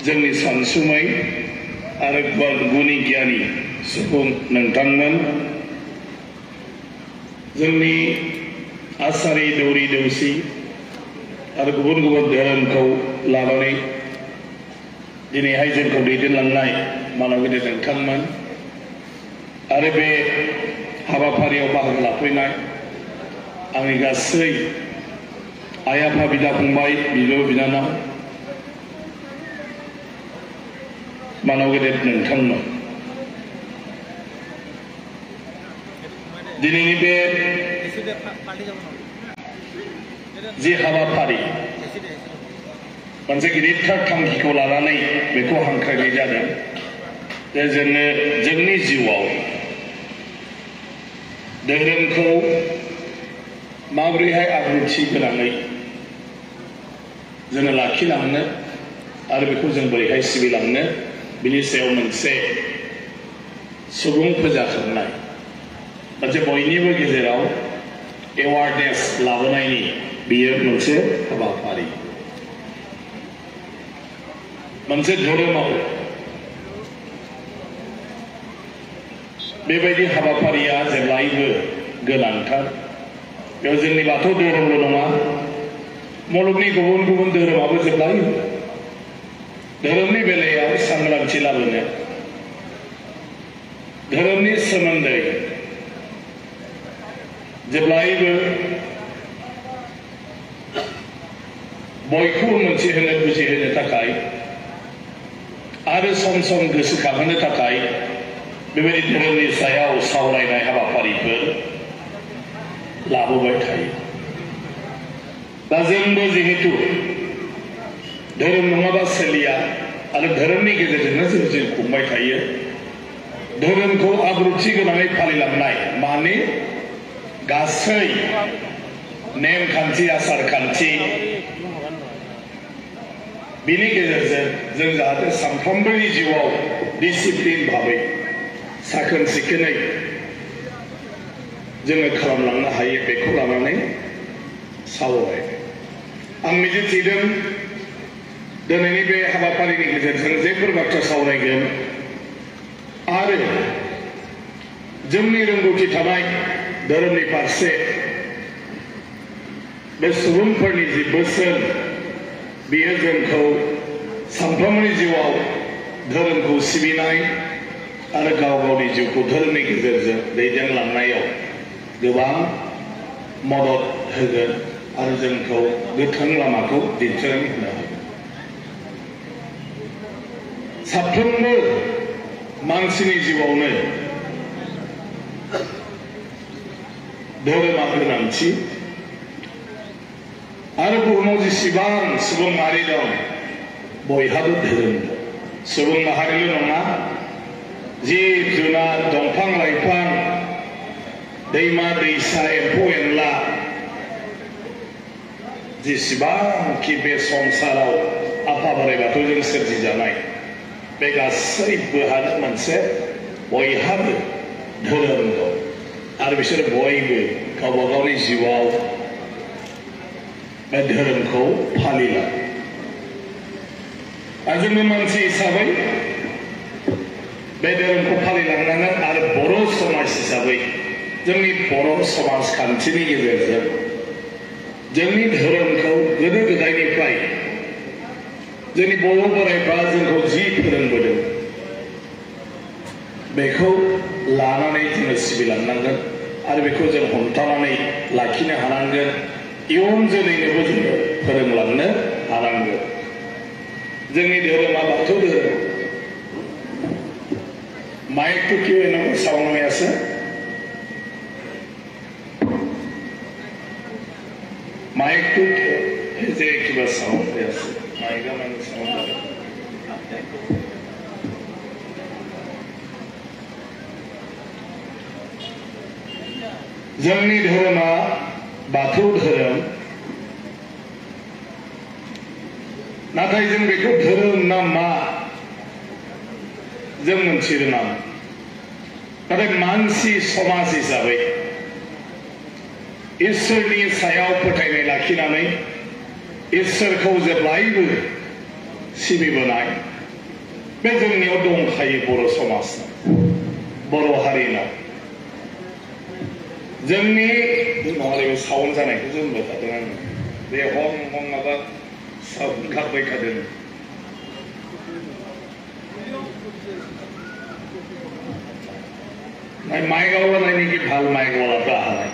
जोंनि सानसुमै आरो गुनि गियानि सुबुं नोंथांमोन जोंनि आसारि दौरि दौसि आरो गुबुन गुबुन धोरोमखौ लानानै दिनैहाय जोंखौ दैदेनलांनाय मानव गिदिर नोंथांमोन आरो बे हाबाफारियाव बाहागो लाफैनाय आंनि गासै आइ आफा बिदा फंबाय बिब' बिनानाव मानव गिदिर नोंथांमोन दिनैनि बे जि हाबाफारि मोनसे गिदिरथार थांखिखौ लानानै बेखौ हांख्रायनाय जादों जे जोङो जोंनि जिउआव धोरोमखौ माबोरैहाय आब्रुथि गोनाङै जोङो लाखिलांनो आरो बेखौ जों बोरैहाय सिबिलांनो बिनि सायाव मोनसे सुबुं फोजाखांनाय मोनसे बयनिबो गेजेराव एवारनेस लाबोनायनि बियो मोनसे हाबाफारि मोनसे धोरोमाव बेबायदि हाबाफारिया जेब्लायबो गोनांथार बेयाव जोंनि बाथौ धोरोमल' नङा मुलुगनि गुबुन गुबुन धोरोमाबो जेब्लायबो धोरोमनि बेलायाव सांग्रांथि लाबोनो धोरोमनि सोमोन्दै जेब्लायबो बयखौबो मोनथिहोनो बुजिहोनो थाखाय आरो सम सम गोसोखांहोनो थाखाय बेबायदि धोरोमनि सायाव सावरायनाय हाबाफारिफोर लाबोबाय थायो दा जोंबो जिहेतु धोरोम नङाबा सोलिया आरो धोरोमनि गेजेरजोंनो जों जिउ खुंबाय थायो धोरोमखौ आब्रुथि गोनाङै फालिलांनाय माने गासै नेमखान्थि आसार खान्थि बिनि गेजेरजों जों जाहाथे सानफ्रोमबोनि जिउआव डिसिप्लिन भाबै साखोन सिखोनै जोङो खालामलांनो हायो बेखौ लानानै सावरायबाय आं मिजिंथिदों दिनैनि बे हाबाफारिनि गेजेरजों जेफोर बाथ्रा सावरायगोन आरो जोंनि रोंगौथि थानाय धोरोमनि फारसे बे सुबुंफोरनि जि बोसोन बियो जोंखौ सानफ्रोमबोनि जिउआव धोरोमखौ सिबिनाय आरो गाव गावनि जिउखौ धोरोमनि गेजेरजों दैदेनलांनायाव गोबां मदद होगोन आरो जोंखौ गोथों लामाखौ दिन्थिनानै होनो हागोन साफ्रोमबो मानसिनि जिउआवनो धोरोमा गोनांथि आरो बुहुमाव जेसेबां सुबुं माहारि दं बयहाबो धोरोम दं सुबुं माहारिल' नङा जिब जुनार दंफां लाइफां दैमा दैसा एम्फौ एनला जेसेबांखि बे संसाराव आफा बोराइ बाथौजों सोरजिजानाय बे गासैबोहानो मोनसे बयहाबो धोरोम दं आरो बिसोर बयबो गावबा गावनि जिउआव बे धोरोमखौ फालिला आरो जोंनि मानसि हिसाबै बे धोरोमखौ फालिलांनांगोन आरो बर' समाज हिसाबै जोंनि बर' समाजखान्थिनि गेजेरजों जोंनि धोरोमखौ गोदो गोदायनिफ्राय जोंनि बर' बोराइफ्रा जोंखौ जि फोरोंबोदों बेखौ लानानै जोङो सिबिलांनांगोन आरो बेखौ जों हमथानानै लाखिनो हानांगोन इयुन जोलैनोबो जोङो फोरोंलांनो हानांगोन जोंनि धोरोमा बाथौ धोरोम माइक तो क्यों है ना साउंड में ऐसे माइक तो ऐसे एक बार साउंड ऐसे माइक का मैंने साउंड जोंनि धोरोमा बाथौ धोरोम नाथाय जों बेखौ धोरोम ना मा जों मोनथिनो रोङा नाथाय मानसि समाज हिसाबै इसोरनि सायाव फोथायनाय लाखिनानै इसोरखौ जेब्लायबो सिबिबोनाय बे जोंनियाव दंखायो बर' समाजनाव बर' हारिनाव जोंनि मालाय साउन्ड जानायखौ जों होनबाय थादों आङो बे हं हं माबा साउन्ड ओंखारबाय थादों माइक वाला नहीं कि भाल माइक वाला तो हालाय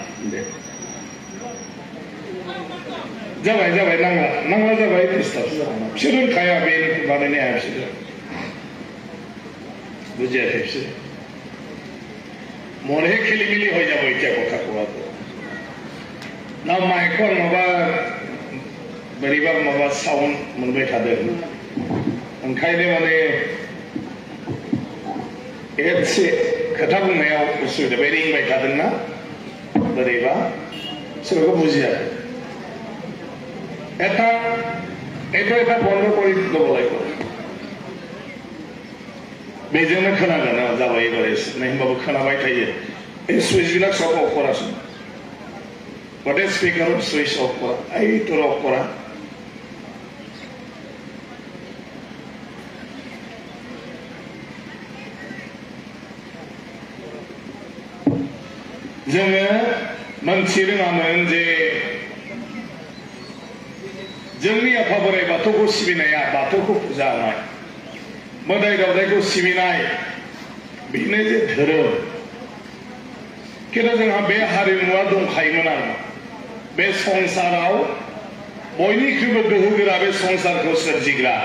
जाबाय जाबाय नांला नांला जाबाय डिस्टार्ब जाना बिसोर रोंखाया बे बानायनाया बिसोर बुजियाखै बिसोर मरे खेलिमिलि हो जाबाय इथिया कथाखौ ना माइकखौ माबा बोरैबा माबा साउन्ड मोनबाय थादों ओंखायनो माने एसे खोथा बुंनायाव उसुबिदा बे रिंबाय थादोंना बोरैबा सोरखौ बुजियाखै এটা বন্ধ করে দিব লাগবে बेजोंनो खोनागोन जाबाय एबार होनबाबो खोनाबाय थायो এই সুইচবিলাক সব অফ কৰাচোন গটে স্পিকাৰত সুইচ অফ কৰা এইটোৰ অফ কৰা जोङो मोनथिरोङामोन जे जोंनि आफा बोराइ बाथौखौ सिबिनाया बाथौखौ फुजा होनाय मोदाय दावदायखौ सिबिनाय बेनो जे धोरोम खिन्थु जोंहा बे हारिमुवा दंखायोमोन आरो बे संसाराव बयनिख्रुइबो गोहोगोरा बे संसारखौ सोरजिग्रा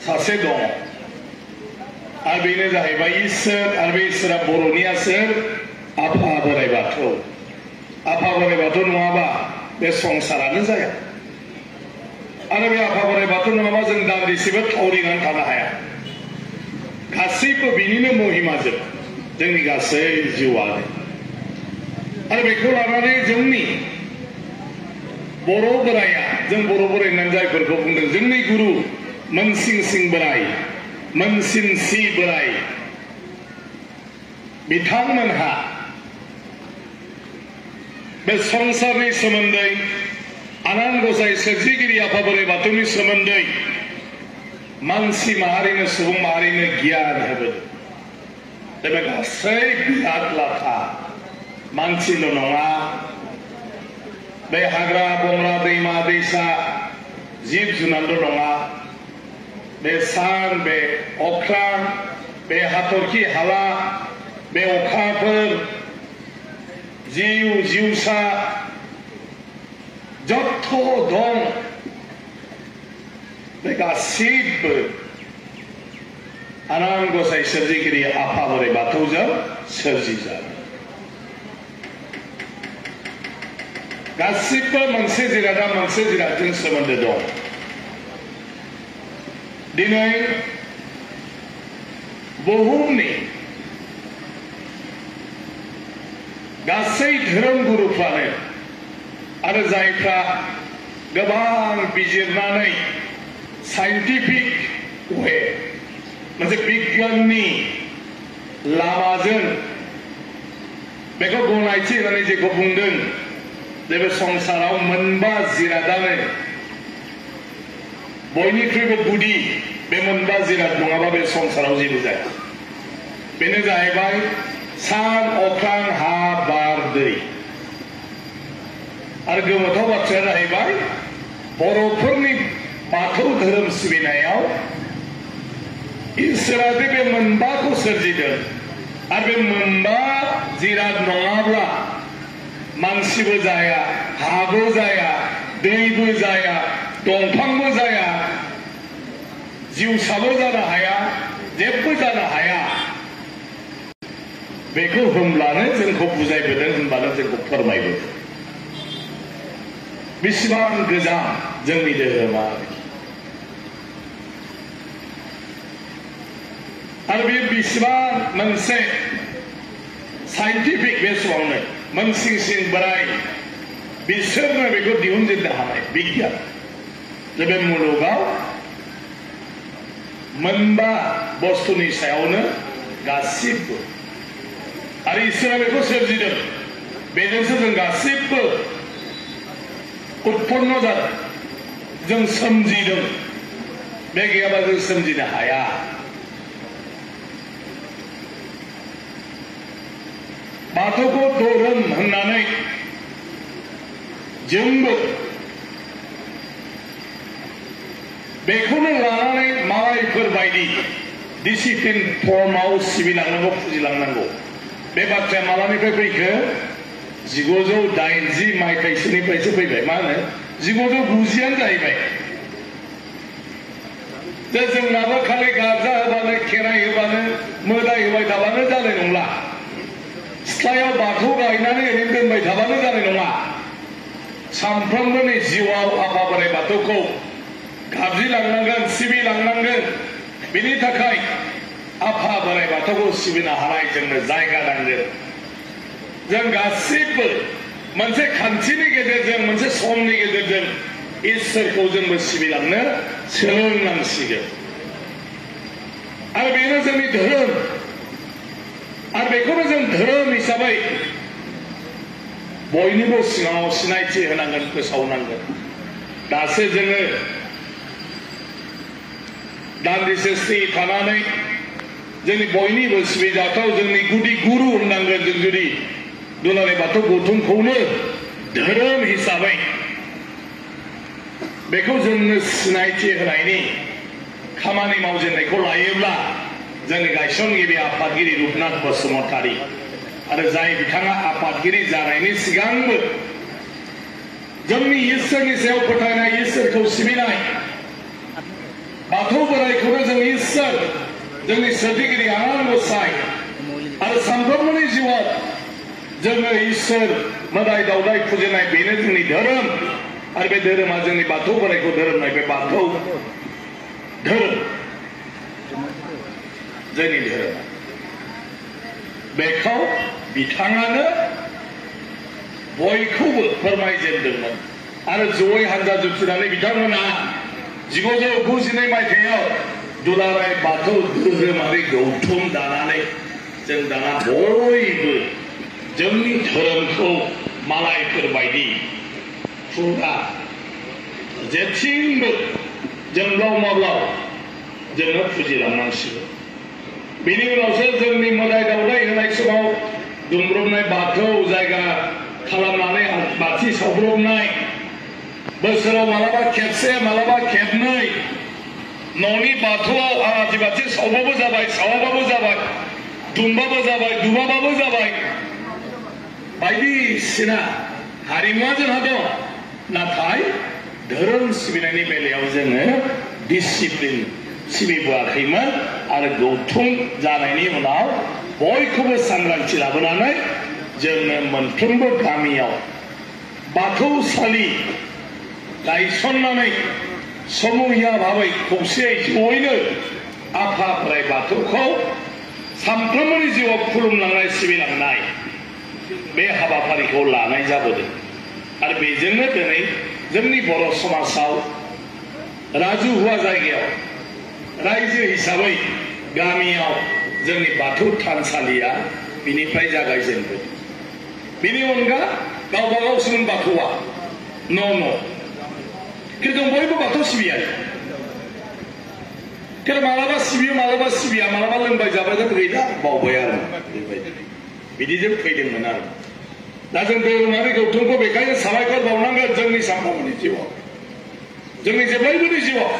सासे दं आरो बेनो जाहैबाय इसोर आरो बे इसोरा बर'निया सोर आफा बोराइ बाथौ आफा बोराइ बाथौ नङाबा बे संसारानो जाया आरो बे आफा बोराइ बाथौ नङाबा जों दान्दिसेबो थावरिनानै थानो हाया गासैबो बिनिनो महिमाजोब जोंनि गासै जिउआनो आरो बेखौ लानानै जोंनि बर' बोराइया जों बर' बोराइ होननानै जायफोरखौ बुंदों जोंनि गुरु मोनसिं सिं बोराइ मोनसिं सि बोराइ बिथांमोनहा बे संसारनि सोमोन्दै आनान गसाइ सोरजिगिरि आफा बोराइ बाथौनि सोमोन्दै मानसि माहारिनो सुबुं माहारिनो गियान होबोदों बे गासै बिराद लाथा मानसिल' नङा बे हाग्रा बंग्रा दैमा दैसा जिब जुनारल' नङा बे सान बे अख्रां बे हाथरखि हाला बे अखाफोर जिउ जिउसा जत्थ' दं बे गासिबो आनान गसाइ सोरजिगिरि आफा बोराइ बाथौजों सोरजिजानाय गासिबो मोनसे जिरादा मोनसे जिरादजों सोमोन्दो दं दिनै बुहुमनि गासै धोरोम गुरुफ्रानो आरो जायफ्रा गोबां बिजिरनानै साइन्टिफिक वे मोनसे बिगियाननि लामाजों बेखौ गनायथि होनानै जेखौ बुंदों जे बे संसाराव मोनबा जिरादानो बयनिख्रुइबो गुदि बे मोनबा जिराद नङाबा बे संसाराव जेबो जाया बेनो जाहैबाय सान अख्रां हा बार दै आरो गोमोथाव बाथ्राया जाहैबाय बर'फोरनि बाथौ धोरोम सिबिनायाव इसोरा जे बे मोनबाखौ सोरजिदों आरो बे मोनबा जिराद नङाब्ला मानसिबो जाया हाबो जाया दैबो जाया दंफांबो जाया जिउसाबो जानो हाया जेबो जानो हाया बेखौ होनब्लानो जोंखौ बुजायबोदों होनब्लानो जोंखौ फोरमायबोदों बेसेबां गोजान जोंनि धोरोमा आरो बे बेसेबां मोनसे साइन्टिफिक बे समावनो मोनसिं सिं बोराइ बिसोरनो बेखौ दिहुनजेननो हानाय बिगियान जे बे मुलुगाव मोनबा बुस्थुनि सायावनो गासिबो आरो इसोरा बेखौ सोरजिदों बेजोंसो जों गासिबो उत्पन्न जादों जों सोमजिदों बे गैयाबा जों सोमजिनो हाया बाथौखौ धोरोम होननानै जोंबो बेखौनो लानानै मालायफोर बायदि डिसिप्लिन फर्माव सिबिलांनांगौ फुजिलांनांगौ बे बाथ्राया मालानिफ्राय फैखो 1980 मायथाइसोनिफ्रायसो फैबाय मा होनो 1990 जाहैबाय जे जोंनाबो खालि गारजा होबानो खेराइ होबानो मोदाय होबाय थाबानो जानाय नंला सिथ्लायाव बाथौ गायनानै ओरैनो दोनबाय थाबानो जानाय नङा सानफ्रोमबोनि जिउआव आफा बोराइ बाथौखौ गाबज्रिलांनांगोन सिबिलांनांगोन बिनि थाखाय आफा बोराइ बाथौखौ सिबिनो हानाय जोंनो जायगा नांगोन जों गासिबो मोनसे खान्थिनि गेजेरजों मोनसे समनि गेजेरजों इसोरखौ जोंबो सिबिलांनो सोलोंनांसिगोन आरो बेनो जोंनि धोरोम आरो बेखौनो जों धोरोम हिसाबै बयनिबो सिगाङाव सिनायथि होनांगोन फोसावनांगोन दासो जोङो दान्दिसे स्रि थानानै जोंनि बयनिबो सिबिजाथाव जोंनि गुदि गुरु होननांगोन जों जुदि दुलाराय बाथौ गौथुमखौनो धोरोम हिसाबै बेखौ जोंनो सिनायथि होनायनि खामानि मावजेननायखौ लायोब्ला जोंनि गायसनगिरि आफादगिरि रुपनाथ बसुमतारी आरो जाय बिथाङा आफादगिरि जानायनि सिगांबो जोंनि इसोरनि सायाव फोथायनाय इसोरखौ सिबिनाय बाथौ बोराइखौनो जों इसोर जोंनि सोरजिगिरि आनान गसाइ आरो सानफ्रोमबोनि जिउआव जोङो इसोर मोदाय दावदाय फुजिनाय बेनो जोंनि धोरोम आरो बे धोरोमा जोंनि बाथौ बोराइखौ धोरोम नाय बे बाथौ धोरोम जोंनि धोरोम बेखौ बिथाङानो बयखौबो फोरमायजेनदोंमोन आरो जयै हानजा जुथिनानै बिथांमोना 1992 मायथाइयाव दुलाराय बाथौ धोरोमारि गौथुम दानानै जों दाना बयबो जोंनि धोरोमखौ मालायफोर बायदि फुरा जेथिंबो जोंब्लाव माब्लाव जोङो फुजिलांनांसिगौ बेनि उनावसो जोंनि मोदाय दावदाय होनाय समाव दुमब्रुमनाय बाथौ जायगा खालामनानै बाथि सावब्रबनाय बोसोराव मालाबा खेबसे मालाबा खेबनै न'नि बाथौआव आलारि बाथि सावबाबो जाबाय सावाबाबो जाबाय दुमबाबो जाबाय दुमाबाबो जाबाय बायदिसिना हारिमुआ जोंहा दं नाथाय धोरोम सिबिनायनि बेलायाव जोङो डिसिप्लिन सिबिबोआखैमोन आरो गौथुम जानायनि उनाव बयखौबो सांग्रांथि लाबोनानै जोंनो मोनफ्रोमबो गामियाव बाथौसालि गायसननानै समूहिया भाबै खौसेयै जयैनो आफा बोराइ बाथौखौ सानफ्रोमबोनि जिउआव खुलुमलांनाय सिबिलांनाय बे हाबाफारिखौ लानाय जाबोदों आरो बेजोंनो दिनै जोंनि बर' समाजाव राजुहुवा जायगायाव रायजो हिसाबै गामियाव जोंनि बाथौ थानसालिया बिनिफ्राय जागायजेनदों बिनि अनगा गावबा गावसोमोन बाथौआ न' किन्तु बयबो बाथौ सिबियारि किन्तु मालाबा सिबियो मालाबा सिबिया मालाबा लोंबाय जाबाय गैला बावबाय आरो बिदिजों फैदोंमोन आरो दा जों धोरोमारि गौथुमखौ बेखायनो साबायखर बावनांगोन जोंनि सानफ्रोमबोनि जिउआव जोंनि जेब्लायबोनि जिउआव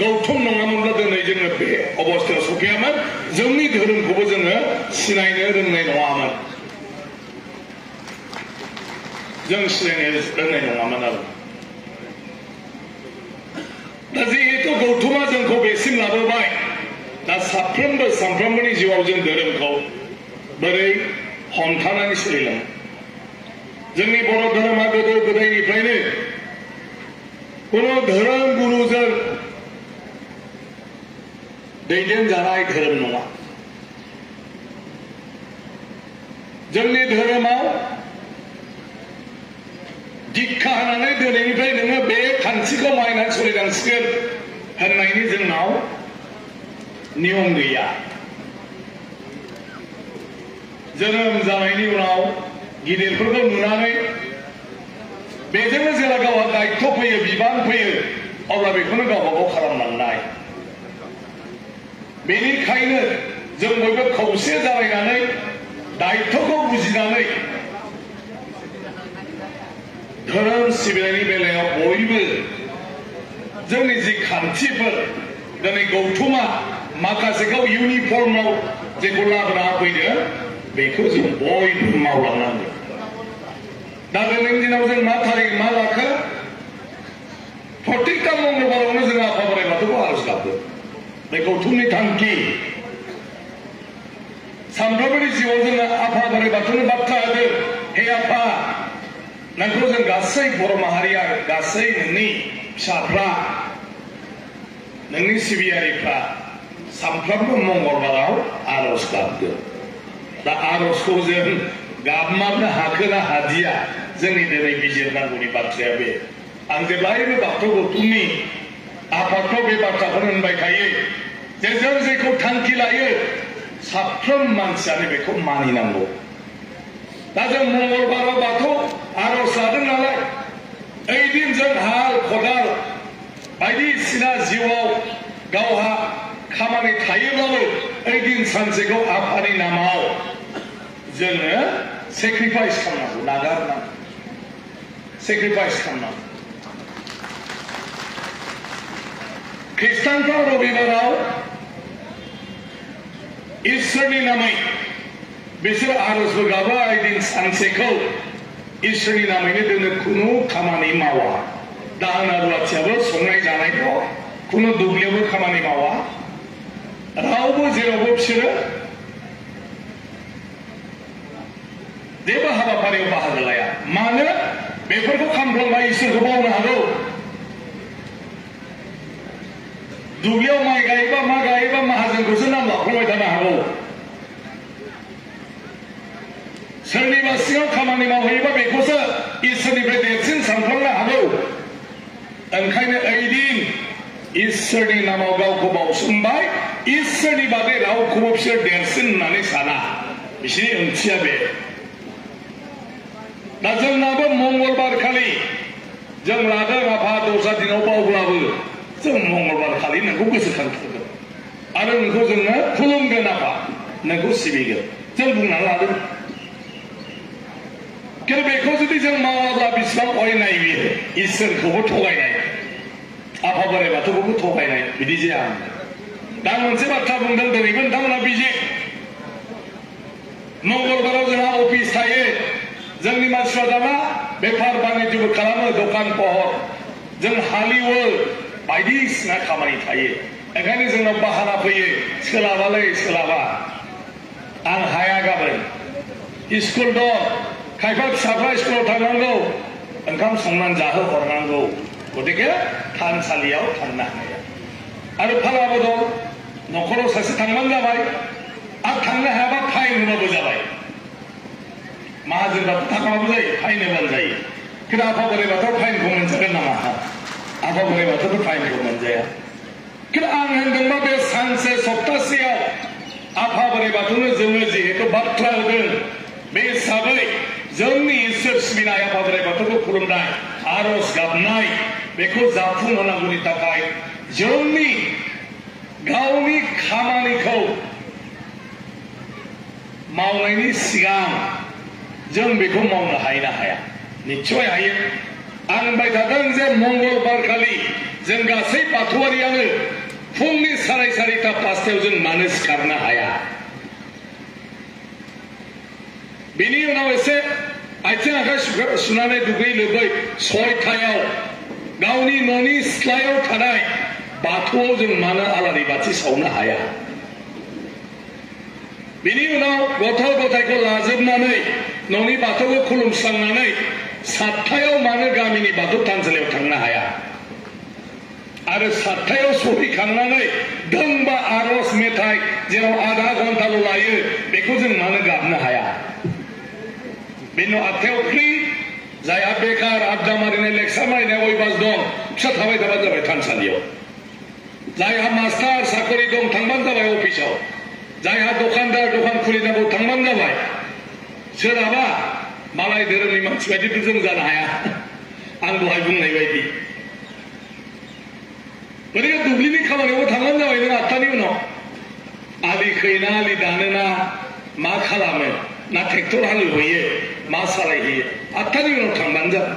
गौथुम नङामोनब्ला दिनै जोङो बे अबस्थायाव सफैयामोन जोंनि धोरोमखौबो जोङो सिनायनो रोंनाय नङामोन जों सिनायनो रोंनाय नङामोन आरो दा जिहेतु गौथुमा जोंखौ बेसिम लाबोबाय दा सानफ्रोमबोनि जिउआव जों धोरोमखौ बोरै हमथानानै सोलिलाङो जोंनि बर' धोरोमा गोदो गोदायनिफ्रायनो कुनु धोरोम गुरुजों दैदेनजानाय धोरोम नङा जोंनि धोरोमाव दीक्षा होनानै दिनैनिफ्राय नोङो बे खान्थिखौ मानिनानै सोलिनांसिगोन होननायनि जोंनाव नियम गैया जोनोम जानायनि उनाव गिदिरफोरखौ नुनानै बेजोंनो जेला गावहा दायित्व फैयो बिबान फैयो अब्ला बेखौनो गावबा गाव खालामलांनाय बेनिखायनो जों बयबो खौसे जालायनानै दायित्वखौ बुजिनानै धोरोम सिबिनायनि बेलायाव बयबो जोंनि जि खान्थिफोर दिनै गौथुमा माखासेखौ इउनिफर्मआव जेखौ लाबोना होफैदों बेखौ जों बयबो मावलांनांगौ दा दिनैनि दिनाव जों मा थारिख मा लाखो प्रत्येकता मंगलबारावनो जों आफा बोराइ बाथौखौ आरज गाबो बे गौथुमनि थांखि सानफ्रोमबोनि जिउआव जोङो आफा बोराइ बाथौनि बाथ्रा होदों हे आफा नोंखौ जों गासै बर' माहारिया गासै नोंनि फिसाफ्रा नोंनि सिबियारिफ्रा सानफ्रोमबो मंगलबाराव आरज गाबदो दा आरजखौ जों गाबमारनो हाखोना हादिया जोंनि दिनै बिजिरनांगौनि बाथ्राया बे आं जेब्लायबो बाथौ गौथुमनि आफादखौ बे बाथ्राखौनो होनबाय थायो जे जों जेखौ थांखि लायो साफ्रोम मानसियानो बेखौ मानिनांगौ दा जों मंगलबाराव बाथौ आरज लादों नालाय ओइदिन जों हाल खदाल बायदिसिना जिउआव गावहा खामानि थायोब्लाबो ओइदिन सानसेखौ आफानि नामाव जोङो सेक्रिफाइस खालामनांगौ नागारनांगौ सेक्रिफाइस खालामनांगौ ख्रिस्टानफ्रा रबिबाराव इसोरनि नामै बिसोर आरजबो गाबो ओइदिन सानसेखौ इसोरनि नामैनो दोनो खुनु खामानि मावा दाहोना रुवाथियाबो संनाय जानाय दं खुनु दुब्लियावबो खामानि मावा रावबो जेरावबो बिसोरो जेबो हाबाफारियाव बाहागो लाया मानो बेफोरखौ खालामफ्लांबा इसोरखौ बावनो हागौ दुब्लियाव माइ गायोबा मा गायोबा माहाजोनखौसो नाम लाफ्लांबाय थानो हागौ सोरनिबा सिङाव खामानि मावहैयोबा बेखौसो इसोरनिफ्राय देरसिन सानफ्लांनो हागौ ओंखायनो ओइदिन इसोरनि नामाव गावखौ बावसोमबाय इसोरनि बादै रावखौबो बिसोर देरसिन होननानै साना बिसोरनि ओंथिया बे दा जोंनाबो मंगलबार खालि जों लादों आफा दस्रा दिनाव बावब्लाबो जों मंगलबार खालि नोंखौ गोसोखांथारगोन आरो नोंखौ जोङो खुलुमगोन आफा नोंखौ सिबिगोन जों बुंनानै लादों खिन्थु बेखौ जुदि जों मावाब्ला बेसेबां अयनाय बियो इसोरखौबो थगायनाय आफा बोराइ बाथौखौबो थगायनाय बिदि जाया दा मोनसे बाथ्रा बुंदों दिनैबो नोंथांमोना बिजि मंगलबाराव जोंहा अफिस थायो जोंनि मानसिफ्रा दाना बेफार बानिज्यबो खालामो दखान पहर जों हालिवो बायदिसिना खामानि थायो ओंखायनो जोंनाव बाहाना फैयो सोलाबालै सोलाबा आं हाया गाबोन स्कुल दं खायफा फिसाफ्रा स्कुलाव थांनांगौ ओंखाम संनानै जाहोहरनांगौ गतिके थानसालियाव थांनो हाया आरो फालाबो दं न'खराव सासे थांबानो जाबाय आरो थांनो हायाबा फाइन होबाबो जाबाय माहाजोनबाथ' थांबाबो जायो फाइन होबानो जायो खिन्थु आफा बोराइ बाथौ फाइनखौ मोनजागोन नामा आफा बोराइ बाथौथ' फाइनखौ मोनजाया खिन्थु आं होनदोंबा बे सानसे सप्तासेयाव आफा बोराइ बाथौनो जोङो जिहेतु बाथ्रा होदों बे हिसाबै जोंनि इसोर सिबिनाय आफा बोराइ बाथौखौ खुलुमनाय आरज गाबनाय बेखौ जाफुंहोनांगौनि थाखाय जोंनि गावनि खामानिखौ मावनायनि सिगां जों बेखौ मावनो हायो ना हाया निश्चय हायो आं होनबाय थादों जे मंगलबार खालि जों गासै बाथौआरियानो फुंनि 4:30-5टायाव जों मानो सिखारनो हाया बिनि उनाव एसे आथिं आखाइ सुनानै दुगै लोबै 6टायाव गावनि न'नि सिथ्लायाव थानाय बाथौआव जों मानो आलारि बाथि सावनो हाया बिनि उनाव गथ' गथायखौ लाजोबनानै न'नि बाथौखौ खुलुमस्रांनानै 7टायाव मानो गामिनि बाथौ थानसालियाव थांनो हाया आरो 7टायाव सहैखांनानै दोंबा आरज मेथाइ जेराव आधा घन्टाल' लायो बेखौ जों मानो गाबनो हाया बेनि उनाव 8टायाव फ्रि जायहा बेकार आड्डा मारिनाय लेक्सार मारिनाय अयबास दं फिसा थाबाय थाबानो जाबाय थानसालियाव जायहा मास्टार साकरि दं थांबानो जाबाय अफिसाव जायहा दखानदार दखान खुलिनांगौ थांबानो जाबाय सोरहाबा मालाय धोरोमनि मानसि बायदिथ' जों जानो हाया आं दहाय बुंनाय बायदि 그러니까 दुब्लिनि खामानियावबो थांबानो जाबाय नों 8टानि उनाव आलि खोयोना आलि दानोना मा खालामो ना ट्रेक्टर हालेवहैयो मा सालायहैयो 8टानि उनाव थांबानो जाबाय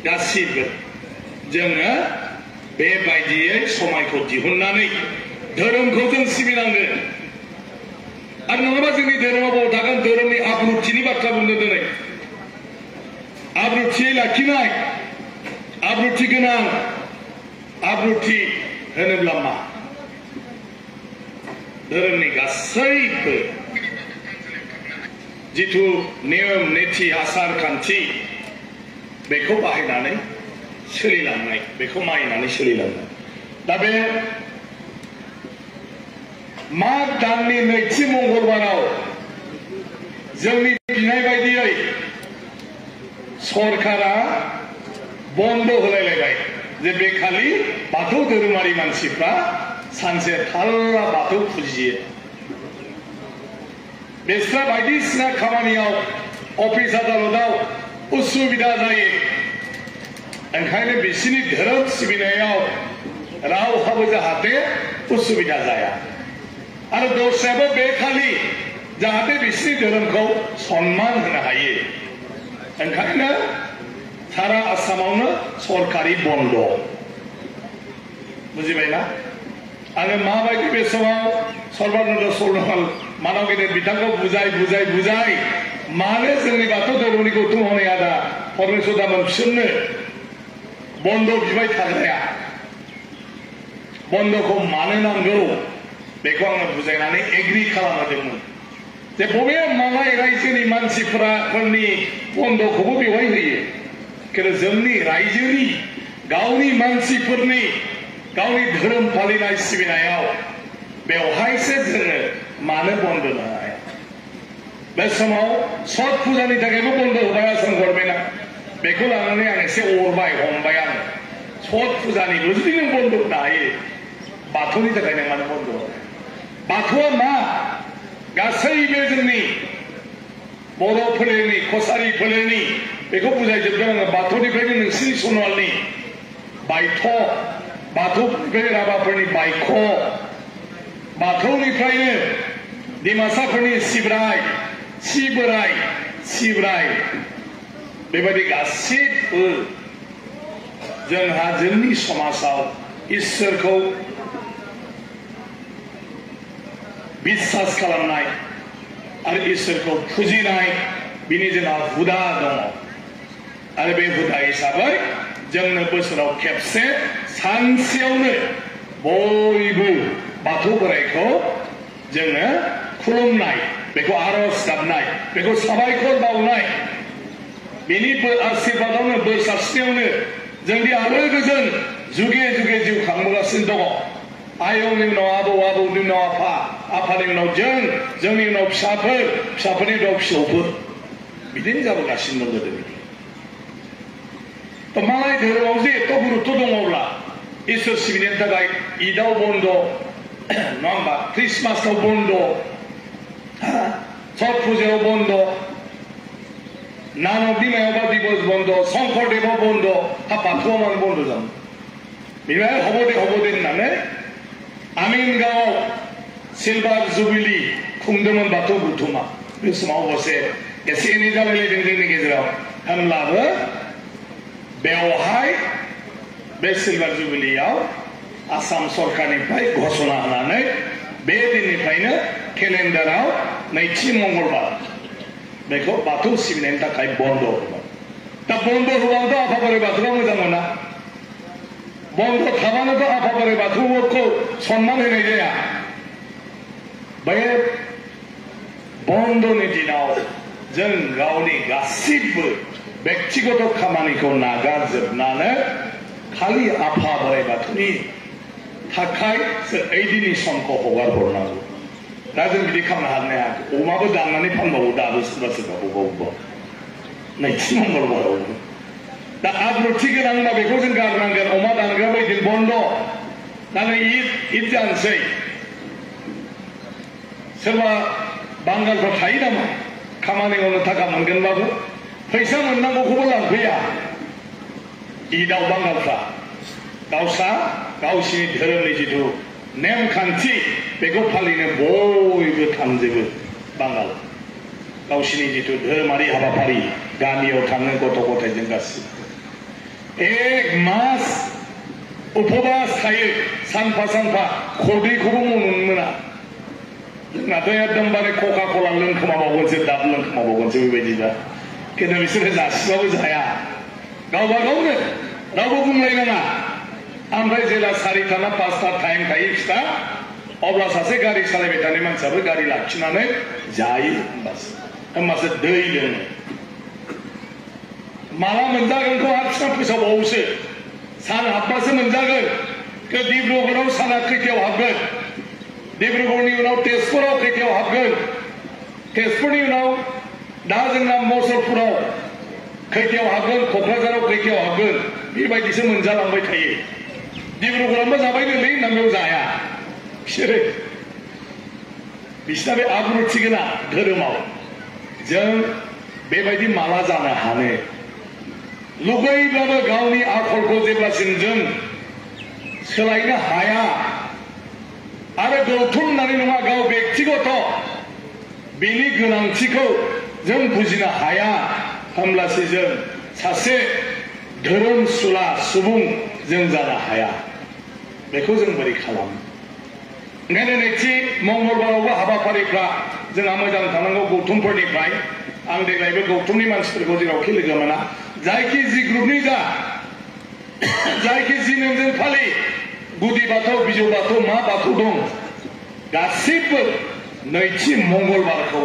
गासिबो जोङो बेबायदियै समायखौ दिहुननानै धोरोमखौ जों सिबिनांगोन आरो नङाबा जोंनि धोरोमा बबाव थागोन धोरोमनि आब्रुथिनि बाथ्रा बुंदों दिनै आब्रुथियै लाखिनाय आब्रुथि गोनां आब्रुथि होनोब्ला मा धोरोमनि गासैबो जिथु नियम निथि आसार खान्थि बेखौ बाहायनानै सोलिलांनाय बेखौ मानिनानै सोलिलांनाय दा बे माग दाननि नैथि मंगलबाराव जोंनि बिनाय बायदियै सरकारा बन्द होलायलायबाय जे बे खालि बाथौ धोरोमारि मानसिफ्रा सानसे थाल्ला बाथौ फुजियो बेस्रा बायदिसिना खामानियाव अफिस आदालताव उसुबिदा जायो ओंखायनो बिसिनि धोरोम सिबिनायाव रावहाबो जाहाथे उसुबिदा जाया आरो दस्रायाबो बे खालि जाहाथे बिसिनि धोरोमखौ सन्मान होनो हायो ओंखायनो सारा आसामावनो सरकारि बन्द बुजिबायना आरो माबायदि बे समाव सर्बानन्द सनोवाल मानव गेदेर बिथांखौ बुजाय मानो जोंनि बाथौ धोरोमनि गौतम हनै आदा परमेश्वर दामोन बिसोरनो बन्द बिबाय थाग्राया बन्दखौ मानो नांगौ बेखौ आङो बुजायनानै एग्रि खालामदोंमोन जे बबे मालाय रायजोनि मानसिफोरनि बन्दखौबो बेवहाय होयो किन्तु जोंनि रायजोनि गावनि मानसिफोरनि गावनि धोरोम फालिनाय सिबिनायाव बेवहायसो जोङो मानो बन्द होनो हाया बे समाव छठ फुजानि थाखायबो बन्द होबाय आसाम गभर्नमेन्टआ बेखौ लानानै आं एसे अरबाय हमबाय आं छठ फुजानिबो जुदि नों बन्द होनो हायो बाथौनि थाखाय नों मानो बन्द होनो बाथौआ मा गासैबो जोंनि बर' फोलेरनि कसारि फोलेरनि बेखौ बुजायजोबदों आङो बाथौनिफ्रायनो नोंसिनि सनवालनि बायथ' बाथौनिफ्राय राभाफोरनि बायख' बाथौनिफ्रायनो डिमासाफोरनि सिब्राय बेबायदि गासिबो जोंहा जोंनि समाजाव इसोरखौ बिश्वास खालामनाय आरो इसोरखौ फुजिनाय बिनि जोंहा हुदा दङ आरो बे हुदा हिसाबै जोंनो बोसोराव खेबसे सानसेयावनो बयबो बाथौ बोराइखौ जोङो खुलुमनाय बेखौ आरज गाबनाय बेखौ साबायखर बावनाय बिनि आशीर्बादावनो बोर सारस्रिनायावनो जोंनि आलो गोजोन जुगे जुगे जिउ खांबोगासिनो दङ आयंनि उनाव आबौनि उनाव आफानि उनाव जोंनि उनाव फिसाफोरनि उनाव फिसौफोर बिदिनो जाबोगासिनो दं गोदोनिफ्राय मालाय धोरोमाव जे एथ' गुरुत्व दङब्ला इसोर सिबिनायनि थाखाय ईदाव बन्द नङा होमबा ख्रिस्टमासाव बन्द छठ फुजायाव बन्द नानकनि मायावबा दिबस बन्द शंकरदेवआव बन्द बाथौआव मानो बन्द जानो बेनिफ्राय हबदे होननानै आमिनगावआव सिलभार जुबिलि खुंदोंमोन बाथौ बुथुमा बे समाव अबसे एसे एनै जालायलायदों जोंनि गेजेराव होनब्लाबो बेवहाय बे सिलभार जुबिलियाव आसाम सरकारनिफ्राय घोषणा होनानै बे दिननिफ्रायनो केलेन्डाराव नैथि मंगलबार बेखौ बाथौ सिबिनायनि थाखाय बन्द होबाय दा बन्द होबाबोथ' आफा बोराइ बाथौआ मोजां मोना बन्द थाबानोथ' आफा बोराइ बाथौखौ सन्मान होनाय जाया बे बन्दनि दिनाव जों गावनि गासिबो व्यक्तिगत खामानिखौ नागारजोबनानै खालि आफा बोराइ बाथौनि थाखाय ओइदिननि समखौ हगार हरनांगौ दा जों बिदि खालामनो हानो हायाखै अमाबो दाननानै फानबावो दाबो सोरबा बबेबा नैथि मंगलबाराव दा आब्रुथि गोनां होनबा बेखौ जों गारनांगोन अमा दानग्रा बायदि बन्द दा नै ईद जानोसै सोरबा बांगालफ्रा थायो नामा खामानि मावनो थाखा मोनगोनबाबो फैसा मोननांगौखौबो लांफैया ईदाव बांगालफ्रा गावस्रा गावसिनि धोरोमनि जिथु नेमखान्थि बेखौ फालिनो बयबो थांजोबो बांगाल गावसिनि जिथु धोरोमारि हाबाफारि गामियाव थाङो गथ' गथायजों गासिबो एक मास उपबास थायो सानफा सानफा खदैखौबो मोननो मोना जोंनाथ' एकदमबारे कका कला लोंखोमाबावगोनसो दाब लोंखोमाबावगोनसो बेबायदिबा खिन्थु बिसोरो जासिबाबो जाया गावबा गावनो रावबो बुंलायनाङा ओमफ्राय जेला 4टा ना 5टा टाइम थायो फिथा अब्ला सासे गारि सालायबाय थानाय मानसियाबो गारि लाखिनानै जायो होमबासो दै लोङो माला मोनजागोनखौ आरो फिसा फोसावबावोसो सान हाबबासो मोनजागोन डिब्रुगड़आव साना खैथायाव हाबगोन डिब्रुगड़नि उनाव तेजपुराव खैथायाव हाबगोन तेजपुरनि उनाव दा जोंना मुसलपुराव खैथायाव हाबगोन क'क्राझाराव खैथायाव हाबगोन बेबायदिसो मोनजालांबाय थायो डिब्रुगड़आवबो जाबाय नोलै नांगौ जाया बिसोरो बिसिना बे आब्रुथि गोनां धोरोमाव जों बेबायदि माला जानो हानो लुबैब्लाबो गावनि आखलखौ जेब्लासिम जों सोलायनो हाया आरो गौथुमनानै नङा गाव बेक्तिगत बेनि गोनांथिखौ जों बुजिनो हाया होमब्लासो जों सासे धोरोमसुला सुबुं जों जानो हाया बेखौ जों बोरै खालामो ओंखायनो नैथि मंगलबारावबो हाबाफारिफ्रा जोंहा मोजां थानांगौ गौथुमफोरनिफ्राय आं देग्लायबो गौथुमनि मानसिफोरखौ जेरावखि लोगो मोना जायखि जि ग्रुपनि जा जायखि जि नेमजों फालि गुदि बाथौ बिजौ बाथौ मा बाथौ दं गासिबो नैथि मंगलबारखौ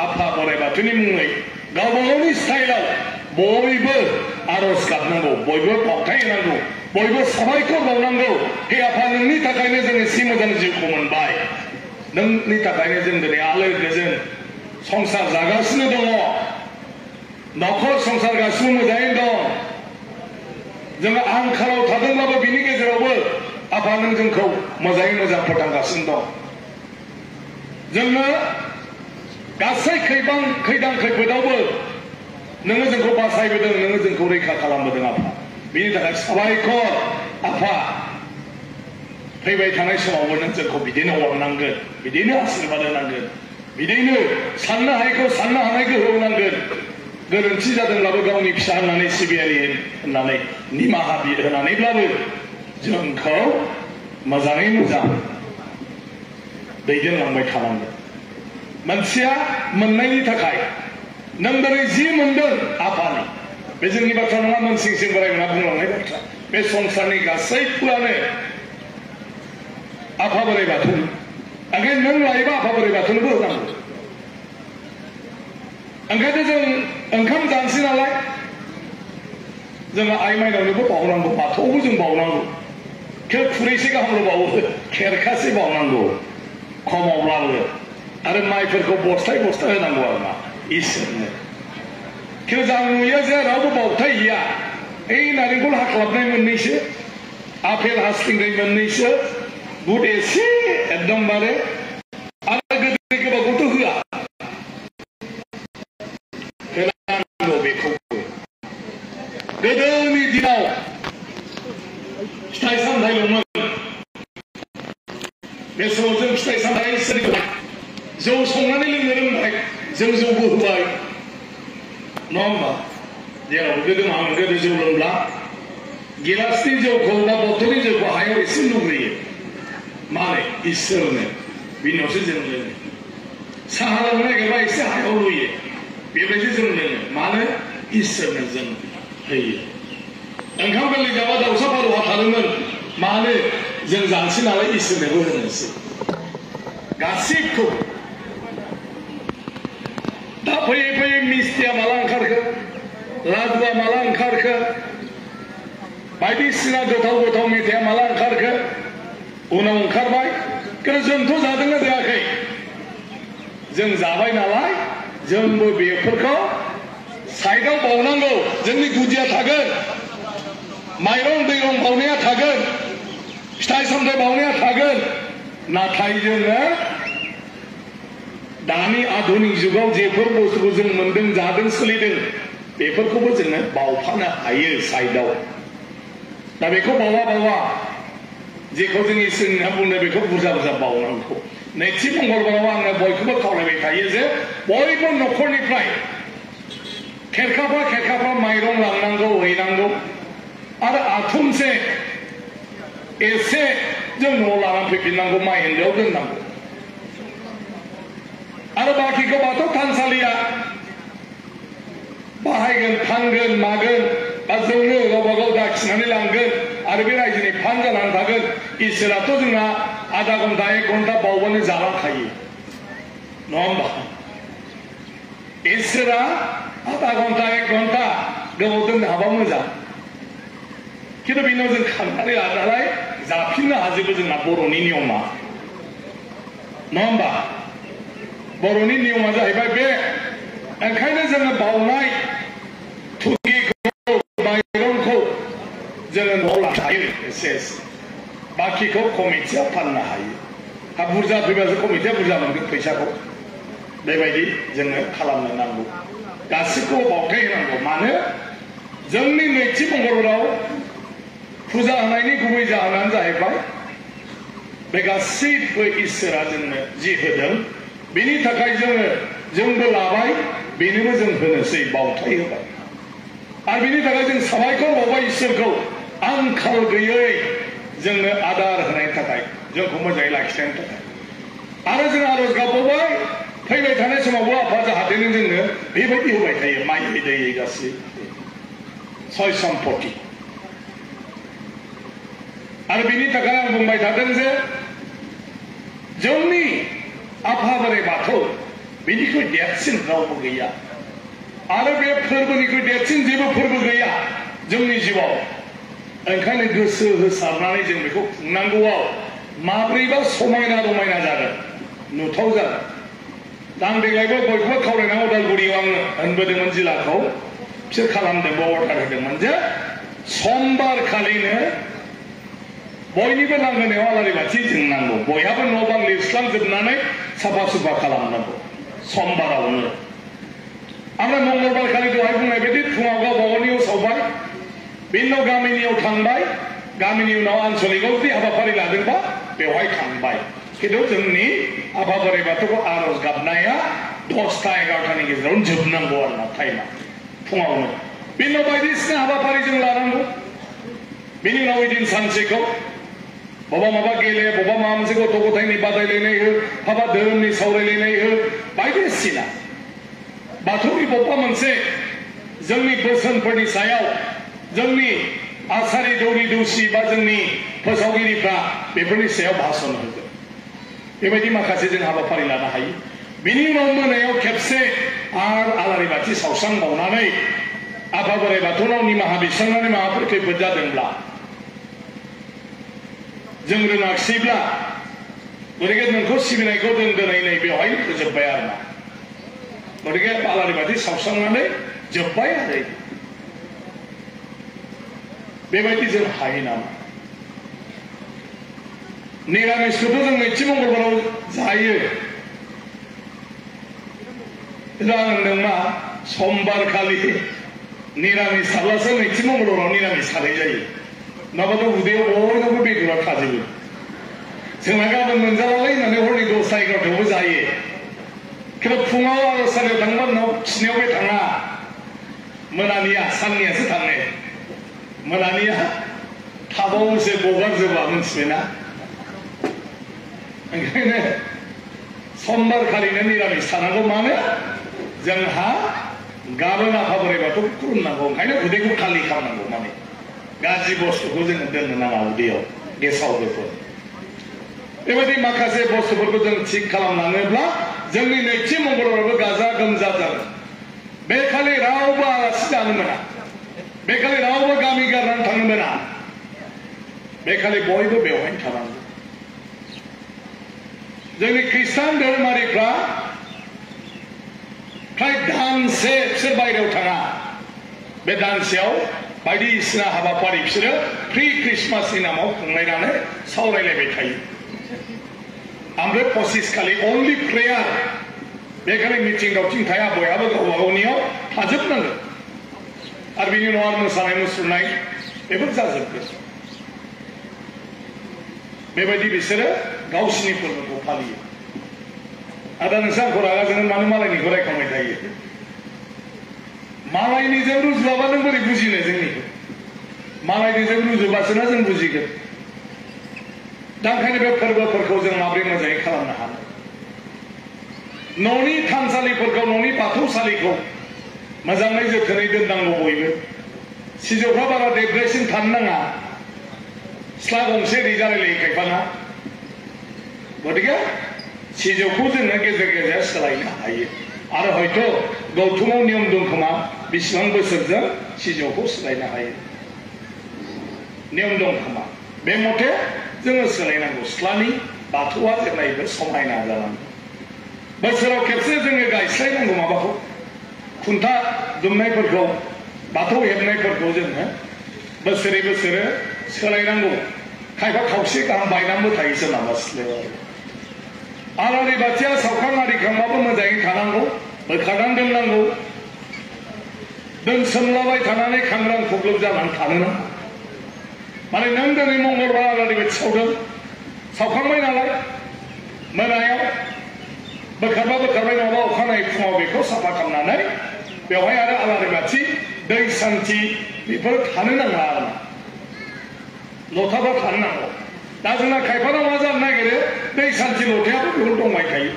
आफा बोराइ बाथौनि मुङै गावबा गावनि स्टाइलाव बयबो आरज गाबनांगौ बयबो बावथाय होनांगौ बयबो साबायखर बावनांगौ हे आफा नोंनि थाखायनो जों एसे मोजां जिउखौ मोनबाय नोंनि थाखायनो जों दिनै आलो गोजोन संसार जागासिनो दङ न'खर संसार गासिबो मोजाङैनो दं जोङो आंखालाव थादोंब्लाबो बिनि गेजेरावबो आफा नों जोंखौ मोजाङै मोजां फोथांगासिनो दं जोंनो गासै खैदां खैफोदावबो नोङो जोंखौ बासायबोदों नोङो जोंखौ रैखा खालामबोदों आफा बिनि थाखाय साबायखर आफा फैबाय थानाय समावबो नों जोंखौ बिदिनो अननांगोन बिदिनो आशीर्बाद होनांगोन बिदिनो साननो हायैखौ साननो हानाय गोहो होनांगोन गोरोन्थि जादोंब्लाबो गावनि फिसा होननानै सिबियारि होननानै निमाहा होनानैब्लाबो जोंखौ मोजाङै मोजां दैदेनलांबाय थानांगोन मानसिया मोननायनि थाखाय नों दिनै जि मोनदों आफानि बे जोंनि बाथ्रा नङा मोनसिंसिं बोरायमोना बुंलांनाय बाथ्रा बे संसारनि गासैबोआनो आफा बोराइ बाथौनि ओंखायनो नों लायोबा आफा बोराइ बाथौनोबो होनांगौ ओंखायनो जों ओंखाम जानोसै नालाय जोङो आइ माइनावनोबो बावनांगौ बाथौआवबो जों बावनांगौ खुरैसे गाहामल' बावो खेरखासे बावनांगौ खमावब्लाबो आरो माइफोरखौ बस्थाय बस्था होनांगौ आरो मा इसोरनो खिन्थु जों नुयो जे रावबो बावथाय गैया ओइ नारेंखल हाख्लाबनाय मोननैसो आफेल हास्लिंनाय मोननैसो बुट एसे एकदमबारे आरो गोदै गोबावखौथ' होआ होनांगौ बेखौबो गोदोनि दिनाव फिथाइ सामथाइल'मोन बे समाव जों फिथाइ सामथाइ सोलिबाय जौ संनानै लोंनो रोंबाय जों जौबो होबाय नङा होमबा जेराव गोदो मामोन गोदो जौ लोंब्ला गिलासनि जौखौ बा बथलनि जौखौ हायाव एसे लुग्रोयो माने इसोरनो बिनि उनावसो जों लोङो साहा लोंनो नागिरबा एसे हायाव लुयो बेबायदि जों लोङो मानो इसोरनो जों होयो ओंखाम गोरलै जाबा दाउसा फारौ हाथारोमोन मानो जों जानोसै नालाय इसोरनोबो होनोसै गासिबखौ दा फैयै फैयै मिस्टिया माला ओंखारखो लादुआ माला ओंखारखो बायदिसिना गोथाव गोथाव मेथाइया माला ओंखारखो उनाव ओंखारबाय खिन्थु जोंथ' जादोंना जायाखै जों जाबाय नालाय जोंबो बेफोरखौ साइडआव बावनांगौ जोंनि गुदिया थागोन माइरं दैरं बावनाया थागोन फिथाइ सामथाइ बावनाया थागोन नाथाय जोङो दानि आधुनिक जुगाव जेफोर बुस्थुखौ जों मोनदों जादों सोलिदों बेफोरखौबो जोङो बावफानो हायो साइडआव दा बेखौ बावा जेखौ जों इसोरनि होनना बुंनो बेखौ बुरजा बुरजा बावनांगौ नैथि मंगलबाराव आङो बयखौबो खावलायबाय थायो जे बयबो न'खरनिफ्राय खेरखाफा माइरं लांनांगौ हैनांगौ आरो आथुमसे एसे जों न'आव लानानै फैफिननांगौ माइ हेन्दोआव दोननांगौ आरो बाखिखौ बाथौ थानसालिया बाहायगोन फानगोन मागोन बा जोंनो गावबा गाव दाखिनानै लांगोन आरो बे रायजोनि फान जानानै थागोन इसोराथ' जोंना आधा घन्टा 1 घन्टा बावबानो जालांखायो नङा होमबा इसोरा आधा घन्टा 1 घन्टा गोबाव दोननो हाबा मोजां खिन्थु बेनाव जों खांनानै लानानै जाफिननो हाजोबो जोंना बर'नि नियमा नङा होमबा बर'नि नियमा जाहैबाय बे ओंखायनो जोङो बावनाय थुगिखौ माइरंखौ जोङो न'आव लानो हायो एसे बाखिखौ कमिटिया फाननो हायो हा बुरजा फैबासो कमिटिया बुरजा मोनगोन फैसाखौ बेबायदि जोङो खालामनो नांगौ गासिखौबो बावथाय होनांगौ मानो जोंनि नैथि मंगलबाराव फुजा होनायनि गुबै जाहोनानो जाहैबाय बे गासैबो इसोरा जोंनो जि होदों बेनि थाखाय जोंबो लाबाय बेनोबो जों होनोसै बावथाय होबाय आरो बेनि थाखाय जों साबायखर बावबाय इसोरखौ आंखाल गैयै जोंनो आदार होनायनि थाखाय जोंखौ मोजाङै लाखिनायनि थाखाय आरो जों आरज गाबबावबाय फैबाय थानाय समावबो आफा जाहाथे नों जोंनो बेबायदि होबाय थायो माइ दैयै गासै सय सम्पति आरो बेनि थाखाय आं बुंबाय थादों जे जोंनि आफा बोराइ बाथौ बेनिख्रुइ देरसिन रावबो गैया आरो बे फोरबोनिख्रुइ देरसिन जेबो फोरबो गैया जोंनि जिउआव ओंखायनो गोसो होसारनानै जों बेखौ खुंनांगौआव माब्रैबा समायना रमायना जागोन नुथाव जागोन दा आं देग्लायबो बयखौबो खावलायनांगौ उदालगुरियाव आङो होनबोदोंमोन जिल्लाखौ बिसोर खालामदों अर्डार होदोंमोन जे समबार खालिनो बयनिबो लांगोनायाव आलारि बाथि जोंनांगौ बयहाबो न' बां लिरस्लांजोबनानै साफा सुफा खालामनांगौ समबारावनो आमफ्राय मंगलबार खालि दहाय बुंनाय बायदि फुङाव गावबा गावनियाव सावबाय बेनि उनाव गामिनियाव थांबाय गामिनि उनाव आनसलिकआव जुदि हाबाफारि लादोंबा बेवहाय थांबाय खिन्थु जोंनि आफा बोराइ बाथौखौ आरज गाबनाया 10टा 11टानि गेजेरावनो जोबनांगौ आरो ना टाइमा फुङावनो बेनि उनाव बायदिसिना हाबाफारि जों लानांगौ बेनि उनाव ओइदिन सानसेखौ बबा माबा गेले बबा माबा मोनसे गथ' गथायनि बादायलायनाय हो हाबा धोरोमनि सावरायलायनाय हो बायदिसिना बाथौनि बबेबा मोनसे जोंनि बोसोनफोरनि सायाव जोंनि आसारि दौरि दौसि बा जोंनि फोसावगिरिफ्रा बेफोरनि सायाव भाषण होगोन बेबायदि माखासे जों हाबाफारि लानो हायो बिनि उनाव मोनायाव खेबसे आरो आलारि बाथि सावस्रांबावनानै आफा बोराइ बाथौनाव निमाहा बिस्रांनानै माबाफोर खैफोद जादोंब्ला जों रोङाखिसैब्ला गतिके नोंखौ सिबिनायखौ जों दिनै नै बेवहाय फोजोबबाय आरो ना गतिके आलारि बाथि सावस्रांनानै जोब्बाय आरो बेबायदि जों हायो नामा निरामिसखौथ' जों नैथि मंगलबाराव जायो आं होनदों मा समबार खालि निरामिस थाब्लासो नैथि मंगलबाराव निरामिस थानाय जायो नङाबाथ' उदैयाव बयनावबो बेदरा थाजोबो जोंना गाबोन मोनजालालै होननानै हरनि 10टा 11टायावबो जायो खिन्थु फुङाव आर'जसालियाव थांबा न' खिनायाव बे थाङा मोनानिया साननियासो थाङो मोनानिया थाबावोसो गगारजोबा मिथिबायना ओंखायनो समबार खालिनो निरामिस थानांगौ मानो जोंहा गाबोन आफा बोराइ बाथौखौ खुलुमनांगौ ओंखायनो उदैखौ खालि खालामनांगौ माने गाज्रि बुस्थुखौ जोङो दोननो नाङा उदैयाव गेसाव गोफोन बेबायदि माखासे बुस्थुफोरखौ जों थिग खालामलाङोब्ला जोंनि नैथि मंगलबारावबो गाजा गोमजा जागोन बे खालि रावबो आलासि जानो मोना बे खालि रावबो गामि गारनानै थांनो मोना बे खालि बयबो बेवहायनो थानांगौ जोंनि खृष्टान धोरोमारिफ्रा फ्राय दानसे बिसोर बायहेरायाव थाङा बे दानसेयाव बायदिसिना हाबाफारि बिसोरो प्रि ख्रिस्टमासनि नामाव खुंलायनानै सावरायलायबाय थायो ओमफ्राय 25 खालि अनलि प्रेयार बे खालि मिटिं दावथिं थाया बयहाबो गावबा गावनियाव थाजोबनांगोन आरो बिनि उनाव आरो मोसानाय मुसुरनाय बेफोर जाजोबगोन बेबायदि बिसोरो गावसिनि फोरबोखौ फालियो आदा नोंसोर आंखौ रागा जोङो मानो मालायनिखौ रायखांबाय थायो मालायनिजों रुजुआबा नों बोरै बुजिनो जोंनिखौ मालायनिजों रुजुबासो ना जों बुजिगोन दा ओंखायनो बे फोरबोफोरखौ जों माबोरै मोजाङै खालामनो हानो न'नि थानसालिफोरखौ न'नि बाथौसालिखौ मोजाङै जोथोनै दोननांगौ बयबो सिजौफ्रा बारा देरद्रायसिन थानो नाङा सिथ्ला गंसे ओरै जालायलायो खायफाना गतिके सिजौखौ जोङो गेजेर गेजेर सोलायनो हायो आरो हयथ' गौथुमाव नियम दं खोमा बेसेबां बोसोरजों सिजौखौ सोलायनो हायो नियम दं खोमा बे मथे जोङो सोलायनांगौ सिथ्लानि बाथौआ जेब्लायबो समायना जानांगौ बोसोराव खेबसे जोङो गायस्लायनांगौ माबाखौ खुन्था दुमनायफोरखौ बाथौ हेबनायफोरखौ जोङो बोसोरे बोसोरे सोलायनांगौ खायफा खावसे गाहाम बायनांबो थायो सोरनाबा सिथ्लायाव आलारि बाथिया सावखां आरिखांबाबो मोजाङै थानांगौ बोखारनानै दोननांगौ दोनसोमलाबाय थानानै खांग्रां खुग्लुब जानानै थानो नाङा माने नों दिनै मंगलबार आलारि बाथि सावदों सावखांबाय नालाय मोनायाव बोखारबा बोखारबाय नङाबा अखानायै फुङाव बेखौ साफा खालामनानै बेवहाय आरो आलारि बाथि दै सान्थि बेफोर थानो नाङा आरो लथाफोर थानो नांगौ दा जोंना खायफाना मा जानो नागिरो दै सान्थि लथायाबो बेयाव दंबाय थायो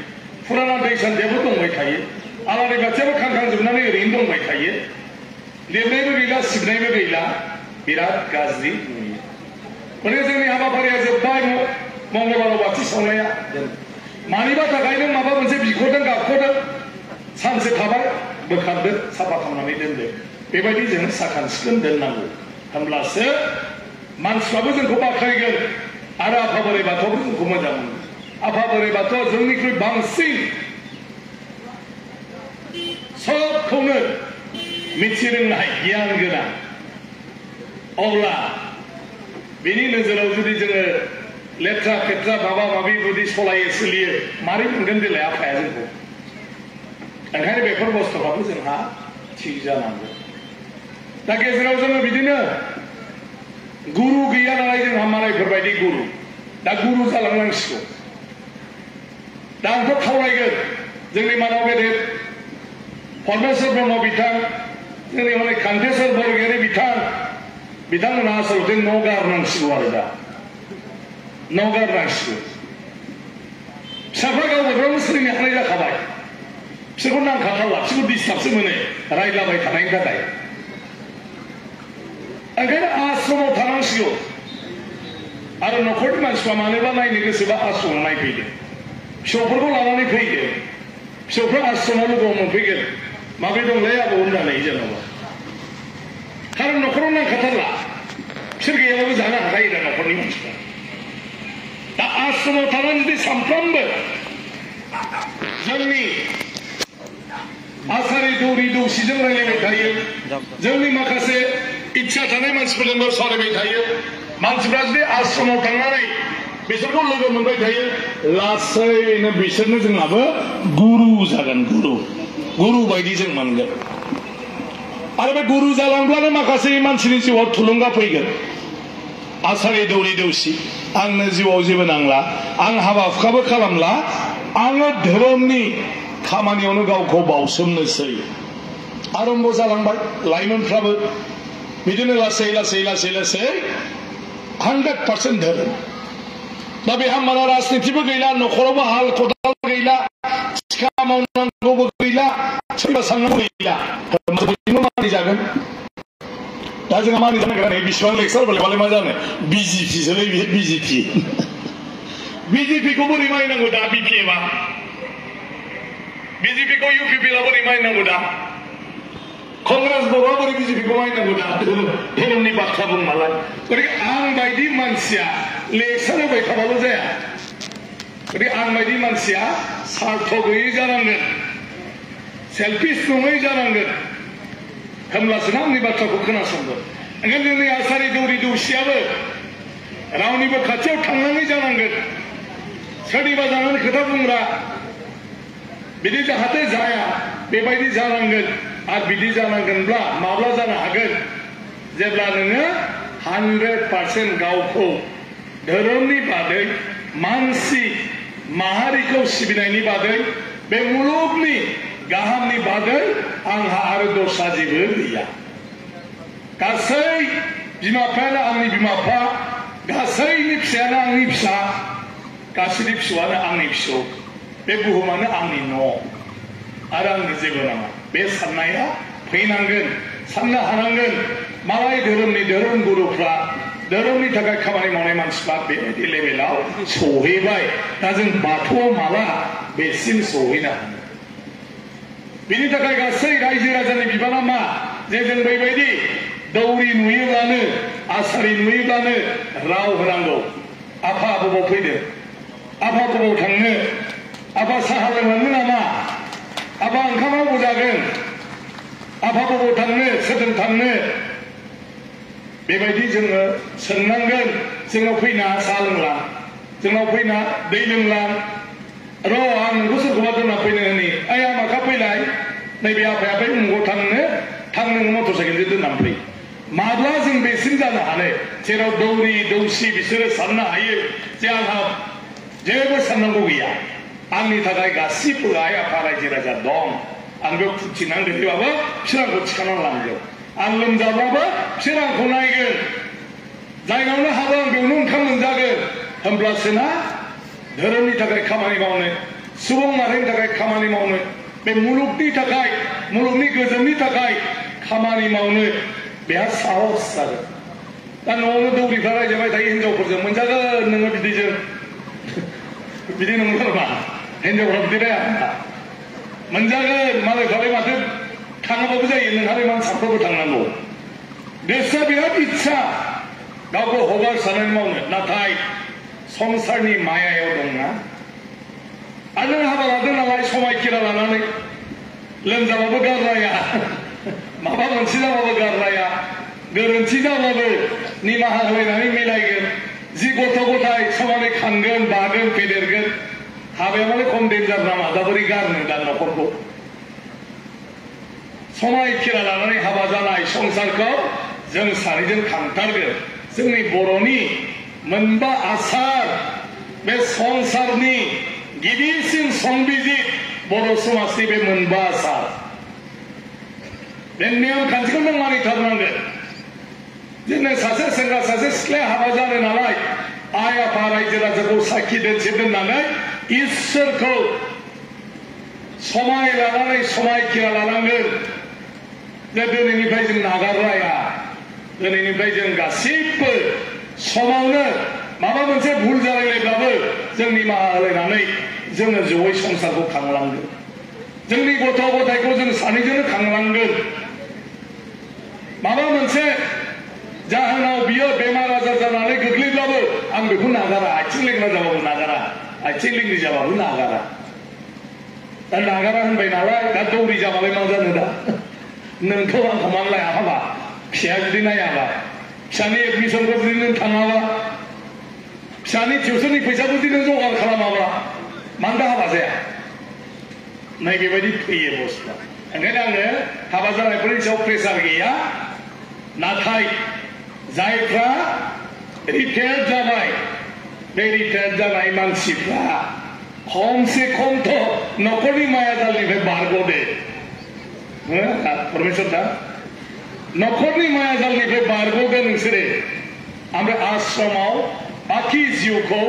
फुराना दै सान्थियाबो दंबाय थायो आलारि बाथियाबो खांखांजोबनानै ओरैनो दंबाय थायो लिरनायबो गैला सिबनायबो गैला बिराद गाज्रि नुयो माने जोंनि हाबाफारिया जोब्बाय मंगलबाराव बाथि सावनाया मानिबा थाखाय नों माबा मोनसे बिख'दों गाबख'दों सानसे थाबाय बोखारदो साफा खालामनानै दोनदो बेबायदि जों साखोन सिखोन दोननांगौ होमब्लासो मानसिफ्राबो जोंखौ बाख्नायगोन आरो आफा बोराइ बाथौआबो जोंखौ मोजां मोनो आफा बोराइ बाथौआ जोंनिख्रुइ बांसिन सबखौनो मिथिरोंनाय गियान गोनां अब्ला बेनि नोजोराव जुदि जोङो लेथ्रा फेथ्रा माबा माबि जुदि सलायो सोलियो मारै मोनगोन देलाय आफाया जोंखौ ओंखायनो बेफोर बुस्थुफ्राबो जोंहा थिग जानांगौ दा गेजेराव जोङो बिदिनो गुरु गैया नालाय जोंहा मालायफोरबायदि गुरु दा गुरु जालांनांसिगौ दा आंथ' खावलायगोन जोंनि मानाव गेदेर परमेश्वर ब्रह्म बिथां जोंनि हनै कान्तेश्वर बरगयारि बिथांमोनहा आसलथे न' गारनांसिगौ आरो दा न' गारनांसिगौ फिसाफ्रा गावबागावनो सोलिनो हानाय जाखाबाय बिसोरखौ नांखाथारला बिसोरखौ डिस्टार्बसो मोनो रायलाबाय थानायनि थाखाय ओंखायनो आश्रमाव थानांसिगौ आरो न'खरनि मानसिफ्रा मानोबा नायनो गोसोबा आश्रमाव नायफैदो फिसौफोरखौ लानानै फैदो फिसौफ्रा आश्रमाव लोगोआव मोनफैगोन माबोरै दंलै आबौ होननानै जेनेबा खारन न'खराव नांखाथारला बिसोर गैयाबाबो जानो हाखायो दा न'खरनि मानसिफ्रा दा आश्रमाव थानानै जुदि सानफ्रामबो जोंनि आसारि दौरि दौसिजों रायलायबाय थायो जोंनि माखासे इच्छा थानाय मानसिफोरजोंबो सावरायबाय थायो मानसिफ्रा जुदि आश्रमाव थांनानै बिसोरखौ लोगो मोनबाय थायो लासैनो बिसोरनो जोंहाबो गुरु जागोन गुरु बायदि जों मोनगोन आरो बे गुरु जालांब्लानो माखासे मानसिनि जिउआव थुलुंगा फैगोन आसारि दौरि दौसि आंनो जिउआव जेबो नांला आं हाबा हुखाबो खालामला आङो धोरोमनि खामानियावनो गावखौ बावसोमनोसै आरम्भ जालांबाय लाइमोनफ्राबो बिदिनो लासै 100% धोरोम दा बेहा माना राजनितिबो गैला न'खरावबो हाल खदाल गैला सिखा मावनांगौबो गैला सोरबा सांनांगौ गैला बयबो मानि जागोन दा जोंहा मानि जानो नागिरा बेसेबां लेक्सार बोलाय मा जानो बिजेपिसोलै बे बिजेपिखौ बोरै मानिनांगौ दा बिपिएमआ बिजेपिखौ इउपिपिएलआ बोरै मानिनांगौ दा कंग्रेस बर'आ बोरै बिजेपिखौ मानिनांगौ दा धोरोमनि बाथ्रा बुं नालाय गतिके आं बायदि मानसिया लेक्सार होबाय थाबाल' जाया गतिके आं बायदि मानसिया सार्थ गैयै जानांगोन सेल्फिस नङै जानांगोन होमब्लासो आंनि बाथ्राखौ खोनासंगोन ओंखायनो जोंनि आसारि दौरि दौसियाबो रावनिबो खाथियाव थांनाङै जानांगोन सोरनिबा जानानै खोथा बुंग्रा बिदि जाहाथे जाया बेबायदि जानांगोन आरो बिदि जानांगोनब्ला माब्ला जानो हागोन जेब्ला नोङो 100% गावखौ धोरोमनि बादै मानसि माहारिखौ सिबिनायनि बादै बे मुलुगनि गाहामनि बादै आंहा आरो दस्रा जेबो गैया गासै बिमा बिफायानो आंनि बिमा बिफा गासैनि फिसायानो आंनि फिसा गासैनि फिसौआनो आंनि फिसौ बे बुहुमानो आंनि न' आरो आंनि जेबो नाङा बे साननाया फैनांगोन साननो हानांगोन मालाय धोरोमनि धोरोम गुरुफ्रा धोरोमनि थाखाय खामानि मावनाय मानसिफ्रा बेबायदि लेभेलाव सौहैबाय दा जों बाथौआव माला बेसिम सौहैनो हानो बिनि थाखाय गासै रायजो राजानि बिबाना मा जे जों बेबायदि दौरि नुयोब्लानो आसारि नुयोब्लानो राव होनांगौ आफा बबाव फैदों आफा बबाव थांनो आफा साहा लोंलांनो नामा आफा ओंखामाव जागोन आफा बबाव थांनो सोरजों थांनो बेबायदि जोङो सोंनांगोन जोंनाव फैना साहा लोंला जोंनाव फैना दै लोंला र' आं नोंखौ सोरखौबा दोनना फैनो होनि आइ आमाखा फैलाय नैबे आफाया बै उमुगाव थां नोङो मटर साइकेलजों दोननानै फै माब्ला जों बेसिम जानो हानो जेराव दौरि दौसि बिसोरो साननो हायो जे आंहा जेबो साननांगौ गैया आंनि थाखाय गासिबो आइ आफा रायजो राजा दं आं बेयाव फुथिनानै दोनैबाबो बिसोर आंखौ थिखांनानै लांगोन आं लोमजाब्लाबो बिसोर आंखौ नायगोन जायगायावनो हाबो आं बेयावनो ओंखाम मोनजागोन होमब्लासो ना धोरोमनि थाखाय खामानि मावनो सुबुं माहारिनि थाखाय खामानि मावनो बे मुलुगनि थाखाय मुलुगनि गोजोननि थाखाय खामानि मावनो बेहा साहस जागोन दा न'आवनो दौरिफ्रा रायजाबाय थायो हिनजावफोरजों मोनजागोन नोङो बिदिजों बिदि नंगौ नामा हिनजावफ्रा बिदि राया मोनजागोन मालायफ्रालाय माथो थाङाबाबो जायो नोंहालाय मानो सानफ्रोमबो थांनांगौ गोसोआ बिराद इच्छा गावखौ हगारसारनानै मावनो नाथाय संसारनि मायायाव दंना आरो नों हाबा लादों नालाय समायखिरा लानानै लोमजाबाबो गारलाया माबा मोनसे जाबाबो गारलाया गोरोन्थि जाबाबो निमाहा होलायनानै मिलायगोन जि गथ' गथाय समानै खांगोन बागोन फेदेरगोन हाबाया मालाय खम डेन्जार नामा दा बोरै गारनो दा न'खरखौ समायखिरा लानानै हाबा जानाय संसारखौ जों सानैजों खांथारगोन जोंनि बर'नि मोनबा आसार बे संसारनि गिबिसिन संबिजित बर' समाजनि बे मोनबा आसार बे नेम खान्थिखौ नों मानिथारनांगोन जोंनो सासे सेंग्रा सासे सिख्लाया हाबा जानो नालाय आइ आफा रायजो राजाखौ साखि दोनसे दोननानै इसोरखौ समाय लानानै समायखिरा लानांगोन जे दिनैनिफ्राय जों नागारलाया दिनैनिफ्राय जों गासिबो समावनो माबा मोनसे भुल जालायलायब्लाबो जों निमाहा होलायनानै जोङो जयै संसारखौ खांलांगोन जोंनि गथ' गथायखौ जों सानैजोंनो खांलांगोन माबा मोनसे जाहोनाव बियो बेमार आजार जानानै गोग्लैब्लाबो आं बेखौ नागारा आथिं लेंग्रा जाबाबो नागारा आथिं लेंग्रि जाबाबो नागारा दा नागारा होनबाय नालाय दा दौरि जाबालाय मा जानो दा नोंखौ आंखौ मानो लाया हाबा फिसाया जुदि नायाबा फिसानि एडमिसनखौ जुदि नों थाङाबा फिसानि टिउसननि फैसाखौ जुदि नों जगार खालामाब्ला मानो दा हाबा जाया नै बेबायदि फैयो बुस्थुआ ओंखायनो आङो हाबा जानायफोरनि सायाव प्रेसार गैया नाथाय जायफ्रा रिटायार्ड जाबाय बे रिटायार्ड जानाय मानसिफ्रा खमसे खमथ' न'खरनि मायाजालनिफ्राय बारग'दो परमेश्वर दा न'खरनि मायाजालनिफ्राय बारग'दो नोंसोरो ओमफ्राय आश्रमाव बाखि जिउखौ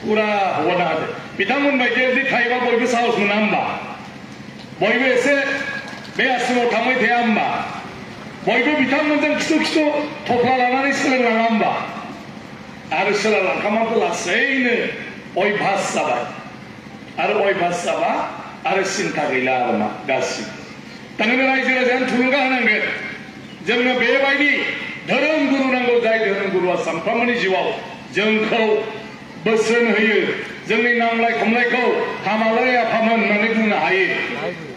फुरा हगारनो हादो बिथांमोन बायदि जुदि थायोबा बयबो साहस मोना होमबा बयबो एसे बे आश्रमाव थांबाय थाया होमबा बयबो बिथांमोनजों खिथु खिथु थफ्ला लानानै सोलोंलाङा होमबा आरो सोलोंलांखांबाबो लासैनो अयभास जाबाय आरो अयभास जाबा आरो सिन्था गैला आरो मा गासिबो तारमाने रायजो राजायानो थुलुंगा होनांगोन जोंनो बेबायदि धोरोम गुरु नांगौ जाय धोरोम गुरुआ सानफ्रोमबोनि जिउआव जोंखौ बोसोन होयो जोंनि नांलाय खमलायखौ हामालाय आफामोन होननानै बुंनो हायो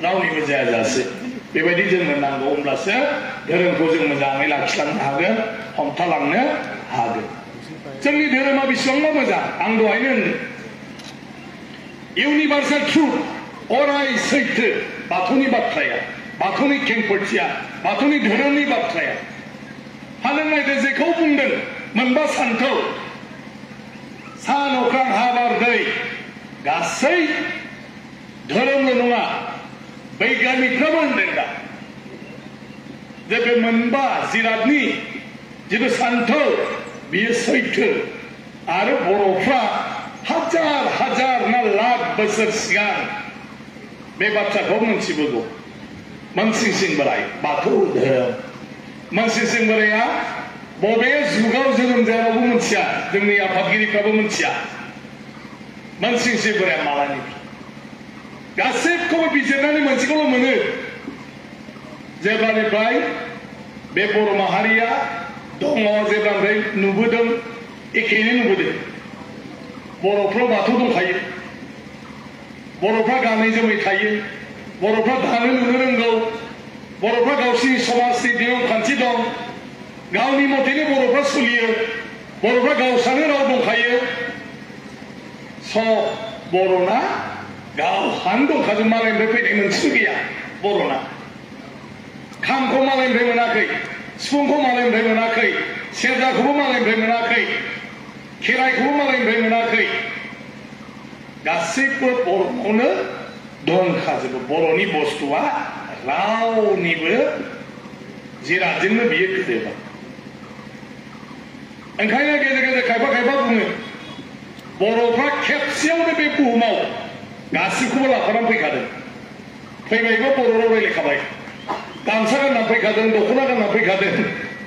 रावनिबो जायाजासे बेबायदि जोंनो नांगौ होमब्लासो धोरोमखौ जों मोजाङै लाखिलांनो हागोन हमथालांनो हागोन जोंनि धोरोमा बेसेबांबा मोजां आं दहायनो होनदों इउनिभार्सेल ट्रुथ अराय सैथो बाथौनि बाथ्राया बाथौनि खेंफोरथिया बाथौनि धोरोमनि बाथ्राया हा नों नायदो जेखौ बुंदों मोनबा सानथौ सान अख्रां हा बार दै गासै धोरोमल' नङा बैज्ञानिकफ्राबो होनदों दा जे बे मोनबा जिरादनि जिथु सान्थौ बियो सैथो आरो बर'फ्रा हाजार हाजार ना लाख बोसोर सिगां बे बाथ्राखौ मोनथिबोगौ मोनसिंसिं बोराय बाथौ धोरोम मोनसिंसिं बोराया बबे जुगाव जोनोम जायाबो मोनथिया जोंनि आफादगिरिफ्राबो मोनथिया मोनसिंसिं बोराया मालानिफ्राय गासैखौबो बिजिरनानै मोनसेखौल' मोनो जेब्लानिफ्राय बे बर' माहारिया दङ जेब्लानिफ्राय नुबोदों एखेयैनो नुबोदों बर'फ्राव बाथौ दंखायो बर'फ्रा गानै जोमै थायो बर'फ्रा दानो लुनो रोंगौ बर'फ्रा गावसिनि समाजनि नियम खान्थि दं गावनि मथैनो बर'फ्रा सोलियो बर'फ्रा गावसानो राव दंखायो स' बर'ना गावहानो दंखाजों मालायनिफ्राय फैनाय मोनसेबो गैया बर'ना खामखौ मालायनिफ्राय मोनाखै सिफुंखौ मालायनिफ्राय मोनाखै सेरजाखौबो मालायनिफ्राय मोनाखै खेराइखौबो मालायनिफ्राय मोनाखै गासैबो बर'आवनो दंखाजोबो बर'नि बुस्थुआ रावनिबो जिरादजोंनो बियो गोरोबा ओंखायनो गेजेर गेजेर खायफा खायफा बुङो बर'फ्रा खेबसेयावनो बे बुहुमाव गासैखौबो लाफानानै फैखादों फैबायबो बर' राव रायलायखाबाय गामसा गानना फैखादों दख'ना गानना फैखादों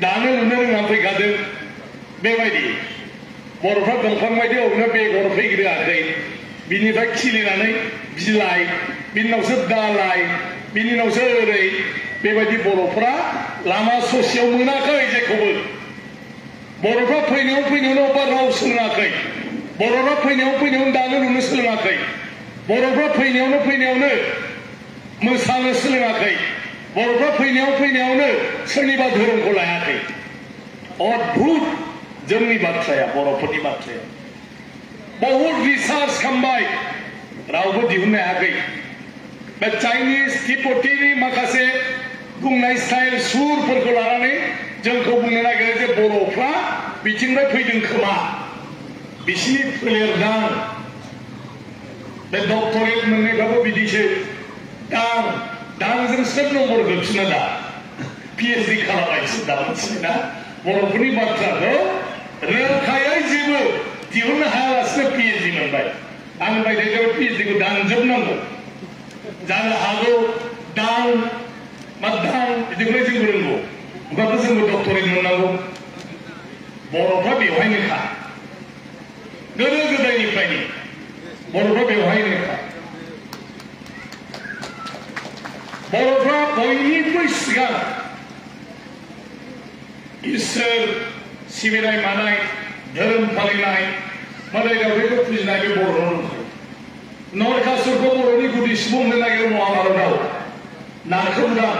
दानो लुनो रोंनानै फैखादों बेबायदि बर'फ्रा दंफां बायदि अबेनो बेगर फैग्रोआखै बिनिफ्राय खिलिनानै बिलाइ बिनि उनावसो दालाइ बिनि उनावसो ओरै बेबायदि बर'फ्रा लामा ससेयाव मोनाखै जेखौबो बर'फ्रा फैनायावनो अबेबा राव सोलोङाखै बर'फ्रा फैनायावनो दानो लुनो सोलोङाखै बर'फ्रा फैनायावनो मोसानो सोलोङाखै बर'फ्रा फैनायावनो सोरनिबा धोरोमखौ लायाखै अद्भुत जोंनि बाथ्राया बर'फोरनि बाथ्राया बहुद रिसार्च खालामबाय रावबो दिहुननो हायाखै बे चाइनिज तिब्बतीनि माखासे बुंनाय स्टाइल सुरफोरखौ लानानै जोंखौ बुंनो नागिरो जे बर'फ्रा बिथिंनिफ्राय फैदों खोमा बिसिनि फोलेरदां बे डक्टरेट मोननायफ्राबो बिदिसो दांजों सोब नम्बर होफिनो दा पिएचडि खालामनायसो दा मोनथिबायना बर'फोरनि बाथ्राखौ रोखायै जेबो दिहुननो हायालासिनो पिएचडि मोनबाय आं बायदि पिएचडिखौ दानजोबनांगौ जानो हागौ दां मा दां बिदिखौलाय जोंबो रोंगौ होमबाबो जोंबो डक्टरेट मोननांगौ बर'फ्रा बेवहायनोखा गोदो गोदायनिफ्रायनो बर'फ्रा बेवहायनोखा बर'फ्रा बयनिख्रुइ सिगां इसोर सिबिनाय मानाय धोरोम फालिनाय मोदाय दावदैखौ फुजिनाय बे बर'नाव दंखायो नरकासुरखौ बर'नि गुदि सिफुं होनो नागिरो महाभारतआव नारखोबुदां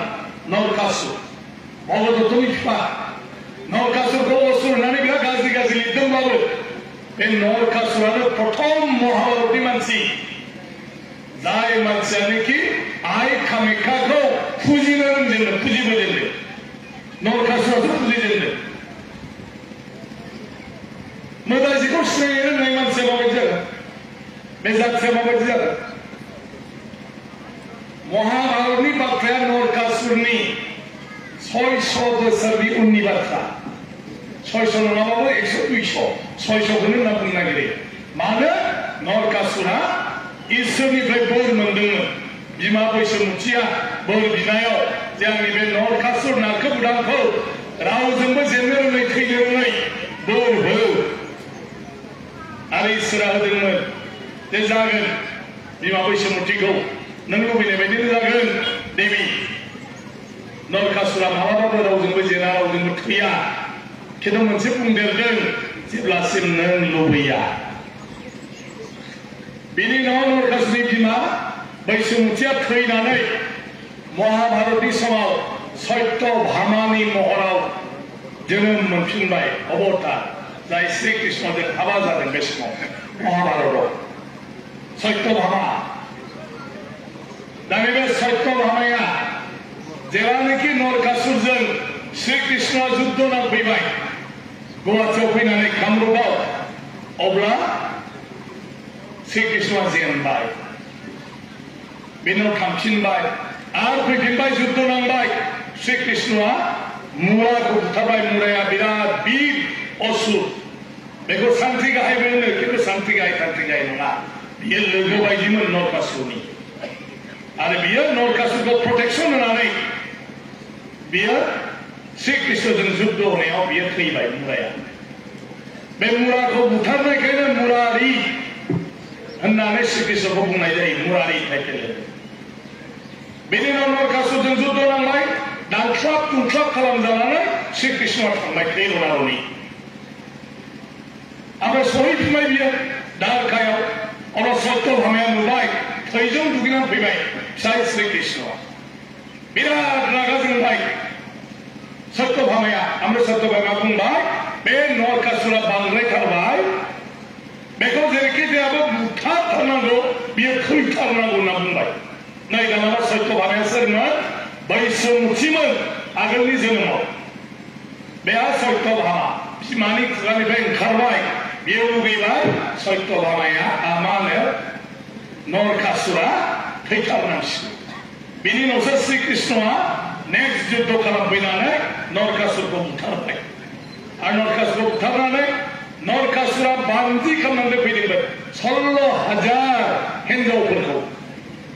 नरकासुर भगदत्तनि बिफा नरकासुरखौ असुर होननानै बिराद गाज्रि गाज्रि लिरदोंब्लाबो बे नरकासुरानो प्रथम महाभारतनि मानसि जाय मानसियानोखि आइ कामाख्याखौ फुजिनो रोंजेनदों फुजिबोजेनदों नरकासुरासो फुजिजेनदों मोदायजोखौ सिनायनो रोंनाय मानसिया माबायदि जागोन बे जाथिया माबायदि जागोन महाभारतनि बाथ्राया नरकासुरनि 600 बोसोरनि उननि बाथ्रा 600 नङाबाबो 100 200 600खौनो होनना बुंनो नागिरो मानो नरकासुरा इसोरनिफ्राय बोर मोनदोंमोन बिमा बैसोमुथिया बोर बिनायाव जे आंनि बे नरकासुर नारखोबुदांखौ रावजोंबो जेननो रोङै थैनो रोङै बोर हो आरो इसोरा होदोंमोन जे जागोन बिमा बैसोमुथिखौ नों लुबैनाय बायदिनो जागोन देबि नरकासुरा मालाबाबो रावजोंबो जेना रावजोंबो थैया खिन्थु मोनसे बुंदेरदों जेब्लासिम नों लुबैया बिनि उनाव नरकासुरनि बिमा बैसोमुथिया थैनानै महाभारतनि समाव सत्यभामानि महराव जोनोम मोनफिनबाय अबतार जाय श्री कृष्णजों हाबा जादों बे समाव महाभारतआव सत्यभामा दा बे सत्यभामाया जेब्लानोखि नरकासुरजों श्री कृष्णआ जुद्ध नांफैबाय गुवाहाटियाव फैनानै कामरुपआव अब्ला श्री कृष्णआ जेनबाय बिनाव थांफिनबाय आरो फैफिनबाय जुद्ध नांबाय श्री कृष्णआ मुराखौ बुथारबाय मुराया बिराद बिग असुर बेखौ सान्थि गाहायबो होनो खिन्थु सान्थि गाहाय नङा बियो लोगो बायदिमोन नरकासुरनि आरो बियो नरकासुरखौ प्रटेक्शन होनानै बियो श्री कृष्णजों जुद्ध होनायाव बियो थैबाय मुराया बे मुराखौ बुथारनायखायनो मुरारि होननानै श्री कृष्णखौ बुंनाय जायो मुरारि टाइटेल बेनि उनाव नरकासुरजों जुद्ध नांबाय दानख्लाब दुंख्लाब खालामजानानै श्री कृष्णआ थांबाय थैरनारनि ओमफ्राय सहैफिनबाय बियो दारकायाव अब्ला सत्यभामाया नुबाय थैजों दुगैनानै फैबाय फिसाय श्री कृष्णआ बिराद रागा जोंबाय सत्यभामाया ओमफ्राय सत्यभामाया बुंबाय बे नरकासुरा बांद्रायथारबाय बेखौ जेरैखि जायाबो बुथारथारनांगौ बियो थैथारनांगौ होनना बुंबाय नै दाना सत्यभामाया सोरमोन बैसोमुथिमोन आगोलनि जोनोमाव बेहा सत्यभामा बिमानि खुगानिफ्राय ओंखारबाय बियो लुगैबाय सत्यभामाया मा होनो नरकासुरा थैथारनांसिगौ बिनि उनावसो श्री कृष्णआ नेक्स्ट जुद्ध खालामफैनानै नरकासुरखौ बुथारबाय आरो नरकासुरखौ बुथारनानै नरकासुरा बान्दि खालामनानै फैदोंमोन 16,000 हिन्जावफोरखौ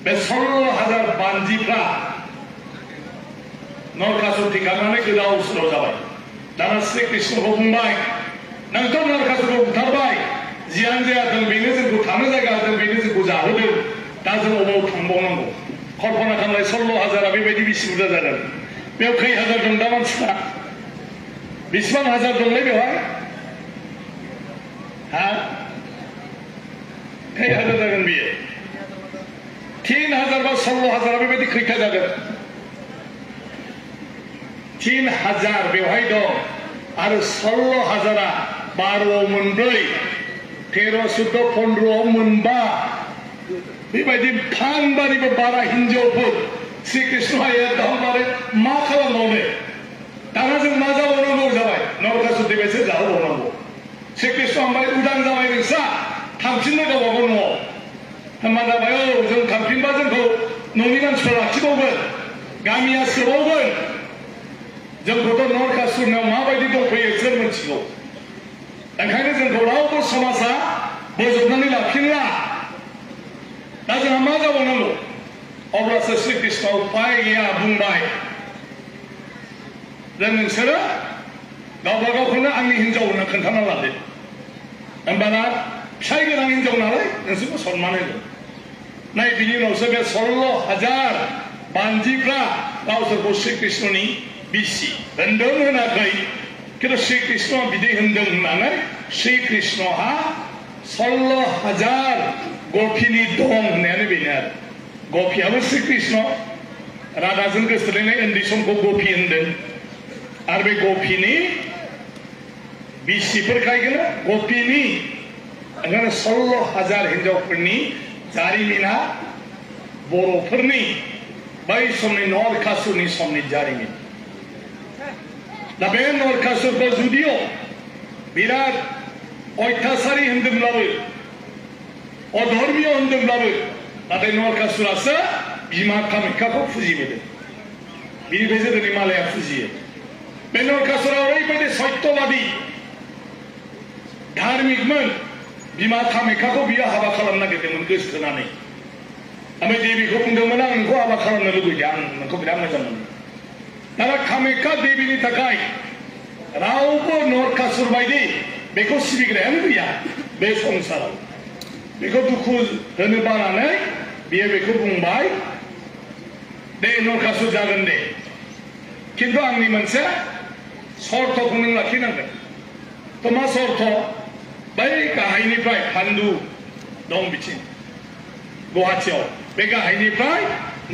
बे 16,000 बान्दिफ्रा नरकासुर थैखांनानै गोदाव सोराव जाबाय दाना श्री कृष्णखौ बुंबाय नोंथ' नरकासुरखौ बुथारबाय जियानो जायाथों बेनो जोंखौ थानो जायगा होदों बेनो जोंखौ जाहोदों दा जों अबाव थांबावनांगौ कल्पना खालामलाय 16,000 बेबायदि बेसे बुरजा जागोन बेयाव खै हाजार दं दा मानसिफ्रा बेसेबां हाजार दंलै बेवहाय हा खै हाजार जागोन बियो 3,000 बा 16,000 बेबायदि खैथा जागोन 3,000 बेवहाय दं आरो 16,000 12 मोनब्रै 13 14 15 मोनबा बेबायदि फानबानिबो बारा हिन्जावफोर श्री कृष्णआ एकदमबारे मा खालामबावनो दाना जों मा जाबावनांगौ जाबाय नरकासुर दैबायसो जाहोबावनांगौ श्री कृष्ण ओमफ्राय उदां जाबाय नोंस्रा थांफिननो गावबागाव न'आव होनबा जाबाय औ जों थांफिनबा जोंखौ न'नि मानसिफ्रा लाखिबावगोन गामिया सोबावगोन जोंखौथ' नरकासुरनाव माबायदि दंफैयो सोर मिथिगौ ओंखायनो जोंखौ रावबो समाजा बोजबनानै लाखिनला दा जोंहा मा जाबावनांगौ अब्लासो श्री कृष्णआ उपाय गैया बुंबाय जे नोंसोरो गावबा गावखौनो आंनि हिन्जाव होनना खोन्थाना लादो होमबाना फिसाय गोनां हिन्जाव नालाय नोंसोरखौ सनमान होगोन नाय बिनि उनावसो बे 16,000 बान्दिफ्रा गावसोरखौ श्री कृष्णनि बिसि होनदों होनाखै खिन्थु श्री कृष्णआ बिदि होनदों होननानै श्री कृष्णहा 16,000 गपिनि दं होननायानो बेनो आरो गपियाबो श्री कृष्ण राधाजों गोसोथोलायनाय उन्दै समखौ गपि होनदों आरो बे गपिनि बिसिफोरखायनो गपिनि ओंखायनो 16,000 हिन्जावफोरनि जारिमिना बर'फोरनि बै समनि नरकासुरनि समनि जारिमिन दा बे नरकासुरखौ जुदिय बिराद अयथासारि होनदोंब्लाबो अधर्मीय होनदोंब्लाबो नाथाय नरकासुरासो बिमा कामाख्याखौ फुजिबोदों बिनिफ्रायसो दिनै मालाया फुजियो बे नरकासुरा ओरैबायदि सत्यबादि धार्मिकमोन बिमा कामाख्याखौ बियो हाबा खालामनो नागिरदोंमोन गोसो थोनानै ओमफ्राय देबिखौ बुंदोंमोन आं नोंखौ हाबा खालामनो लुबैदों आं नोंखौ बिराद मोजां मोनो दाना कामाख्या देबिनि थाखाय रावबो नरकासुर बायदि बेखौ सिबिग्रायानो गैया बे संसाराव बेखौ दुखु होनो बानानै बियो बेखौ बुंबाय दे नरकासुर जागोन दे खिन्थु आंनि मोनसे सर्तखौ नों लाखिनांगोन तो मा सर्त बै गाहायनिफ्राय फान्दु दं बिथिं गुवाहाटियाव बे गाहायनिफ्राय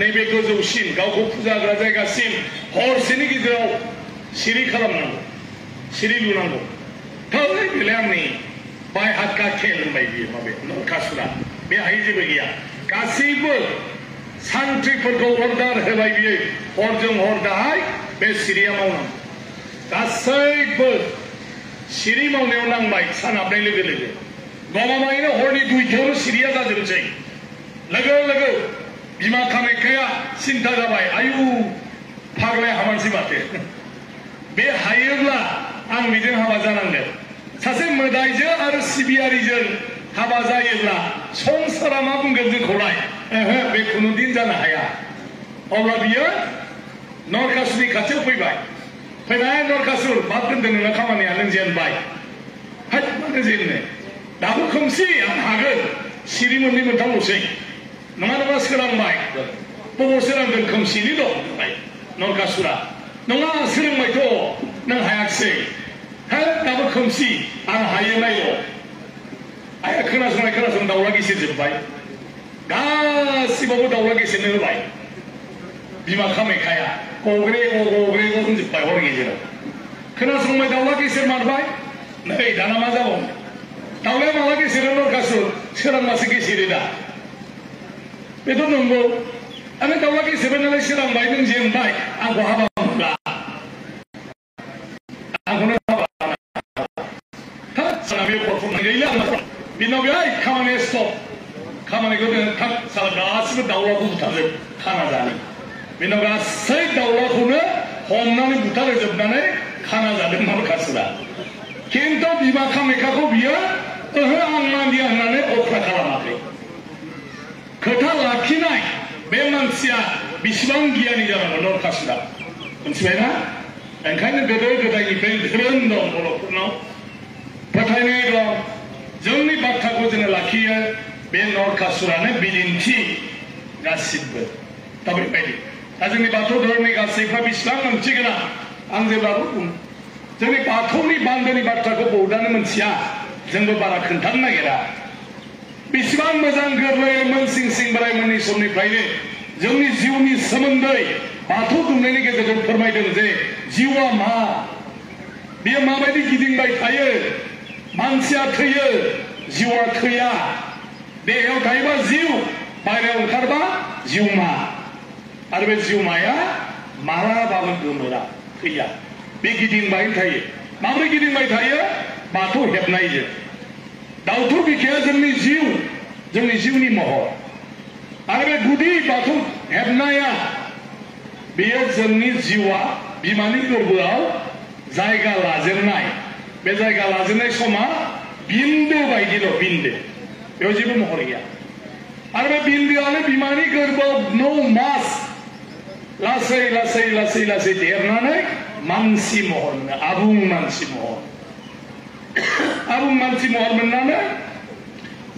नैबे गोजौसिन गावखौ फुजा होग्रा जायगासिम हरसेनि गेजेराव सिरि खालामनांगौ सिरि लुनांगौ थै बेलाय आंनि बाय हात गाखेल होनबाय बियो माबे नरकासुरा बेहाय जेबो गैया गासैबो सान्थ्रिफोरखौ अर्डार होबाय बियो हरजों हर दाहाय बे सिरिया मावनांगौ गासैबो सिरि मावनायाव नांबाय सान हाबनाय लोगो लोगो गमामायैनो हरनि 2टायावनो सिरिया जाजोबसै लोगो लोगो बिमा कामाख्याया सिन्था जाबाय आयु फाग्लाया हामानोसै माथो बे हायोब्ला आं बेजों हाबा जानांगोन सासे मोदायजों आरो सिबियारिजों हाबा जायोब्ला संसारा मा बुंगोन जोंखौलाय ओहो बे खुनुदिन जानो हाया अब्ला बियो नरकासुरनि खाथियाव फैबाय फैनाय नरकासुर बाद दोनदों नोंना खामानिया नों जेनबाय हाय मानो जेननो दाबो खोमसि आं हागोन सिरि मोननै मोनथामल'सै नङा नङा सोरांबाय बबाव सोरांदों खोमसिनि दं नरकासुरा नङा सोरांबायथ' नों हायाखिसै हा दाबो खोमसि आं हायो नायल' आया खोनासं दाउला गेसेर जोब्बाय गासिबावबो दाउला गेसेरनो होबाय बिमा कामाख्याया गग्रे होनजोब्बाय हर गेजेराव खोनासंबाय दाउला गेसेर मारबाय नै दाना मा जाबावनो दाउलाया माला गेसेरो नरकासुर सोरांबासो गेसेरो दा बेथ' नंगौ आरो दाउला गेसेरबाय नालाय सोरांबाय नों जेनबाय आंखौ हाबा मोनब्ला आंखौनो हाबा साना बे परफर्म गैला बिनाव बेहाय खामानिया स्टप खामानिखौ दोन थाब साला गासिबो दाउलाखौ बुथारजोब खाना जानो बिनाव गासै दाउलाखौनो हमनानै बुथारजोबनानै खाना जादों नरकासुरा खिन्थु बिमा कामाख्याखौ बियो ओहो आं मानिया होननानै अख्रा खालामाखै खोथा लाखिनाय बे मानसिया बेसेबां गियानि जानांगौ नरकासुरा मिथिबायना ओंखायनो गोदो गोदायनिफ्राय धोरोम दं बर'फोरनाव फोथायनाय दं जोंनि बाथ्राखौ जोङो लाखियो बे नरकासुरानो बिदिन्थि गासिबो दा बेबायदि दा जोंनि बाथौ धोरोमनि गासैफ्रा बेसेबां ओंथि गोनां आं जेब्लाबो बुङो जोंनि बाथौनि बान्दोनि बाथ्राखौ बहुदानो मोनथिया जोंबो बारा खोन्थानो नागिरा बेसेबां मोजां गोरलैयै मोनसिं सिं बोरायमोननि समनिफ्रायनो जोंनि जिउनि सोमोन्दै बाथौ दुमनायनि गेजेरजों फोरमायदों जे जिउआ मा बेयो माबायदि गिदिंबाय थायो मानसिया थैयो जिउआ थैया देहायाव थायोबा जिउ बाहेरायाव ओंखारबा जिउमा आरो बे जिउमाया मालाबाबो गोमोरा थैया बे गिदिंबाय थायो माबोरै गिदिंबाय थायो बाथौ हेबनायजों दाउथु बिखाया जोंनि जिउनि महर आरो बे गुदि बाथौ हेबनाया बेयो जोंनि जिउआ बिमानि गोरबोआव जायगा लाजेननाय बे जायगा लाजेननाय समा बिन्दो बायदिल' बिन्दो बेयाव जेबो महर गैया आरो बे बिन्दोआनो बिमानि गोरबोआव 9 मास लासै लासै लासै लासै देरनानै मानसि महर मोनो आबुं मानसि महर मोननानै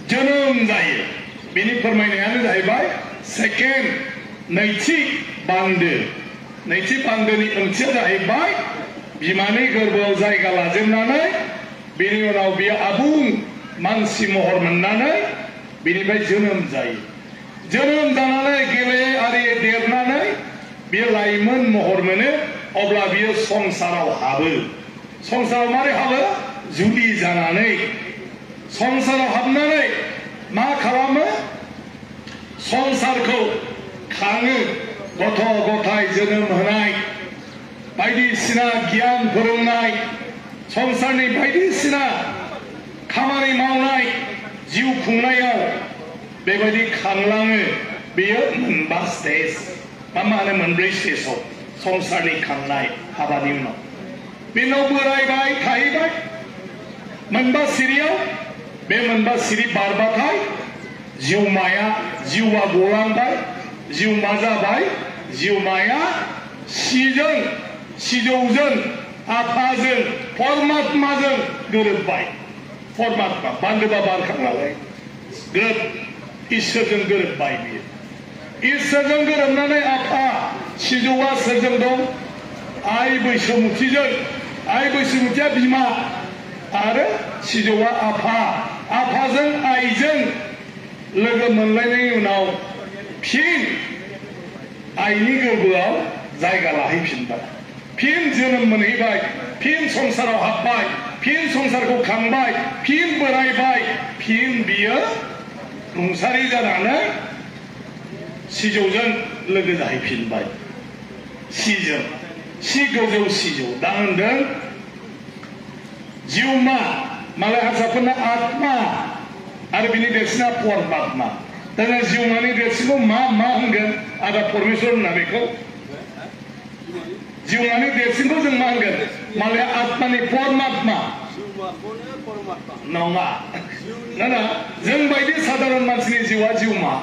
जोनोम जायो बेनि फोरमायनायानो जाहैबाय सेकेन्ड नैथि बान्दोनि ओंथिया जाहैबाय बिमानि गोरबोआव जायगा लाजेननानै बेनि उनाव बियो आबुं मानसि महर मोननानै बेनिफ्राय जोनोम जायो जोनोम जानानै गेले आरियै देरनानै बियो लाइमोन महर मोनो अब्ला बियो संसाराव हाबो संसाराव मारै हाबो जुलि जानानै संसाराव हाबनानै मा खालामो संसारखौ खाङो गथ' गथाय जोनोम होनाय बायदिसिना गियान फोरोंनाय संसारनि बायदिसिना खामानि मावनाय जिउ खुंनायाव बेबायदि खांलाङो बेयो मोनबा स्टेज मा होनो मोनब्रै स्टेजाव संसारनि खांनाय हाबानि उनाव बेनाव बोरायबाय थाहैबाय मोनबा सिरियाव बे मोनबा सिरि बारबाथाय जिउआ गलांबाय जिउमा जाबाय जिउमाया सिजौजों आफाजों परमात्माजों गोरोबबाय परमात्मा बान्दोबा बारखांलाबाय ग्रोब इसोरजों गोरोबबाय बियो इसोरजों गोरोबनानै आफा सिजौआ सोरजों दं आइ बैसोमुथिया बिमा आरो सिजौआ आफाजों आइजों लोगो मोनलायनायनि उनाव फिन आइनि गोरबोआव जायगा लाहैफिनबाय फिन जोनोम मोनहैबाय फिन संसाराव हाबबाय फिन संसारखौ खांबाय फिन बोरायबाय फिन बियो रुंसारि जानानै सिजौजों लोगो जाहैफिनबाय गोजौ सिजौ दा होनदों जिउमा मालाय हारसाफोरना आत्मा आरो बिनि देरसिना परमात्मा दाना जिउमानि देरसिनखौ मा होनगोन आदा परमेश्वर होनना बेखौ जिउमानि देरसिनखौ जों मा होनगोन मालाया आत्मानि परमात्मा नङा ना जों बायदि साधारन मानसिनि जिउआ जिउमा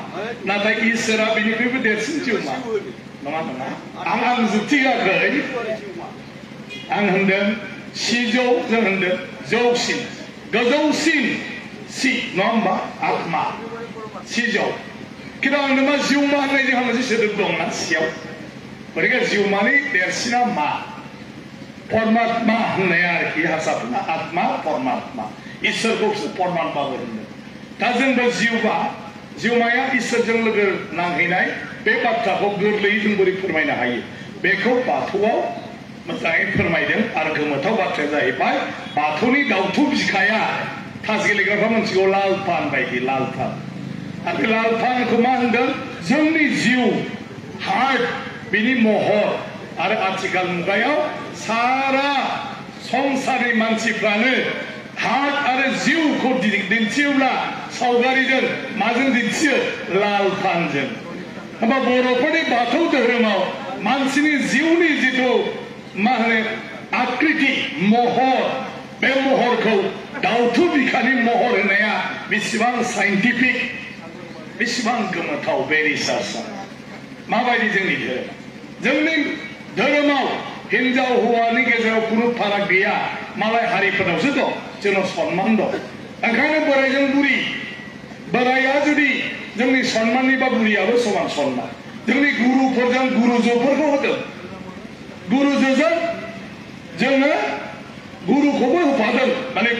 नाथाय इसोरा बिनिख्रुइबो देरसिन जिउमा नङा आं जुक्ति होआखै आं होनदों सिजौ जों होनदों जौसिन गोजौसिन सि नङा होमबा आत्मा सिजौ खिन्थु आं होनदों मा जिउमा होननाय जोंहा मोनसे सोदोब दं ना सियाव गतिके जिउमानि देरसिना मा परमात्मा होननाया आरोखि हारसाफोरना आत्मा परमात्मा इसोरखौसो परमात्मा होनदों दा जोंबो जिउमाया इसोरजों लोगो नांहैनाय बे बाथ्राखौ गोरलैयै जों बोरै फोरमायनो हायो बेखौ बाथौआव मोजाङै फोरमायदों आरो गोमोथाव बाथ्राया जाहैबाय बाथौनि दाउथु बिखाया तास गेलेग्राफ्रा मोनथिगौ लाल पान बायदि लाल पान आरो लाल पानखौ मा होनदों जोंनि जिउ हार्ट बिनि महर आरो आथिखाल मुगायाव सारा संसारनि मानसिफ्रानो हार्ट आरो जिउखौ दिन्थियोब्ला सावगारिजों माजों दिन्थियो लाल पानजों होमबा बर'फोरनि बाथौ धोरोमाव मानसिनि जिउनि जिथु मा होनो आकृति महर बे महरखौ दाउथु बिखानि महर होनाया बेसेबां साइन्टिफिक बेसेबां गोमोथाव बे रिसार्चआ माबायदि जोंनि धोरोमाव हिनजाव हौवानि गेजेराव खुनु फाराग गैया मालाय हारिफोरनावसो दं जोंनाव सनमान दं ओंखायनो बोराइजों बुरि बोराइया जुदि जोंनि सनमाननिबा बुरियाबो समान सनमान जोंनि गुरुफोरजों गुरुजोफोरखौ होदों गुरुजोजों जोङो गुरुखौबो होफादों माने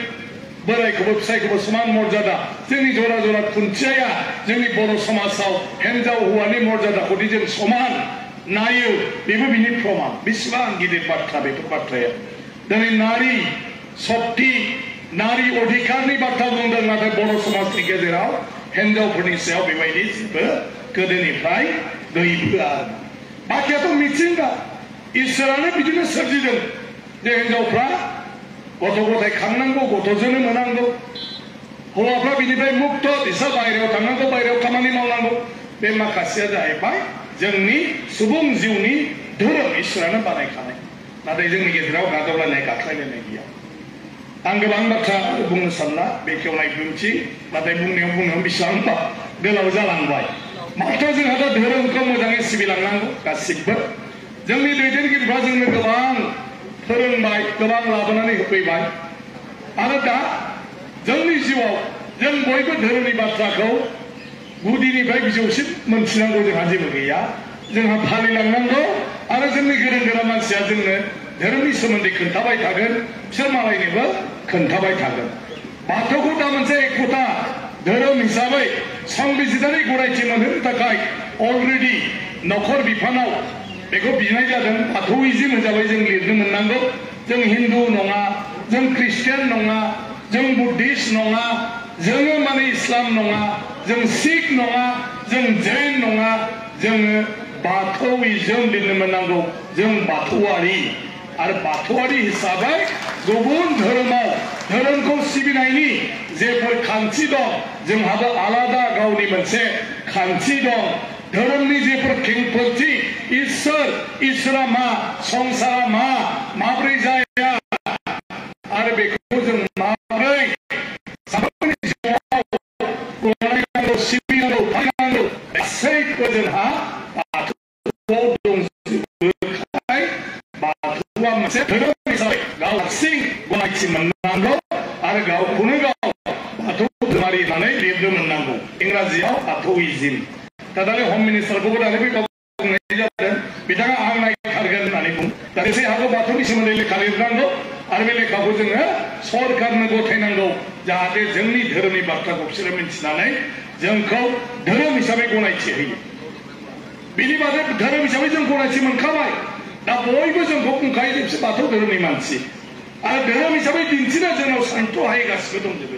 बोराइखौबो फिसाइखौबो समान मर्यादा जोंनि जरा जरा खुन्थियाया जोंनि बर' समाजाव हिनजाव हौवानि मर्यादाखौदि जों समान नायो बेबो बिनि प्रमान बेसेबां गिदिर बाथ्रा बेफोर बाथ्राया दिनै नारी शक्ति नारी अधिकारनि बाथ्रा बुंदों नाथाय बर' समाजनि गेजेराव हिनजावफोरनि सायाव बेबायदि जेबो गोदोनिफ्राय गैबोआ बाखियाथ' मिथिंगा इसोरानो बिदिनो सोरजिदों जे हिनजावफ्रा गथ' गथाय खांनांगौ गथ' जोनोम होनांगौ हौवाफ्रा बिनिफ्राय मुक्त बिसोर बाहेरायाव थांनांगौ बाहेरायाव खामानि मावनांगौ बे माखासेया जाहैबाय जोंनि सुबुं जिउनि धोरोम इसोरानो बानायखानाय नाथाय जोंनि गेजेराव गादबलायनाय गाख्लायलायनाय गैया आं गोबां बाथ्रा बुंनो सानला बेखेवनाय बुंथि नाथाय बुंनायाव बेसेबांबा गोलाव जालांबाय माथ्र जोंहा दा धोरोमखौ मोजाङै सिबिलांनांगौ गासिबो जोंनि दैदेनगिरिफ्रा जोंनो गोबां फोरोंबाय गोबां लाबोनानै होफैबाय आरो दा जोंनि जिउआव जों बयबो धोरोमनि बाथ्राखौ गुदिनिफ्राय बिजौसिम मोनथिनांगौ जोंहा जेबो गैया जोंहा फालिलांनांगौ आरो जोंनि गोरों गोरा मानसिया जोंनो धोरोमनि सोमोन्दै खोन्थाबाय थागोन बिसोर मालायनोबो खोन्थाबाय थागोन बाथौखौ दा मोनसे एखुथा धोरोम हिसाबै संबिजितारि गनायथि मोनहोनो थाखाय अलरेडि नखर बिफानाव बेखौ बिनाय जादों बाथौइज्म हिसाबै जों लिरनो मोननांगौ जों हिन्दु नङा जों ख्रिस्टियान नङा जों बुद्धिस्ट नङा जोङो माने इस्लाम नङा जों सिख नङा जों जैन नङा जोङो बाथौइज्म लिरनो मोननांगौ जों बाथौआरि आरो बाथौआरि हिसाबै गुबुन धोरोमाव धोरोमखौ सिबिनायनि जेफोर खान्थि दं जोंहाबो आलादा गावनि मोनसे खान्थि दं धोरोमनि जेफोर खेंफोरथि इसोरा मा संसारा मा माब्रै जाया आरो बेखौ जों माब्रै साफ्रोमनि जिउआव गनायनांगौ सिबिनांगौ फालिनांगौ गासैबो जोंहा बाथौआव दंजोबोखाय बाथौआ मोनसे धोरोम हिसाबै गाव हारसिं गनायथि मोननांगौ आरो गावखौनो गाव बाथौ धोरोमारि होननानै लिरनो मोननांगौ इंराजियाव बाथौइज्म दा दालाय हम मिनिस्टारखौबो दालाय बे बुंनाय जादों बिथाङा आं नायथारगोन होननानै बुं दा एसे हागौ बाथौनि सोमोन्दै लेखा लिरनांगौ आरो बे लेखाखौ जोङो सरकारनो गथायनांगौ जाहाथे जोंनि धोरोमनि बाथ्राखौ बिसोरो मिथिनानै जोंखौ धोरोम हिसाबै गनायथि होयो बिनि बादै धोरोम हिसाबै जों गनायथि मोनखाबाय दा बयबो जोंखौ बुंखायो जे बिसोर बाथौ धोरोमनि मानसि आरो धोरोम हिसाबै दिन्थिनो जोंनाव सानथ्र'हायै गासिबो दंजोबो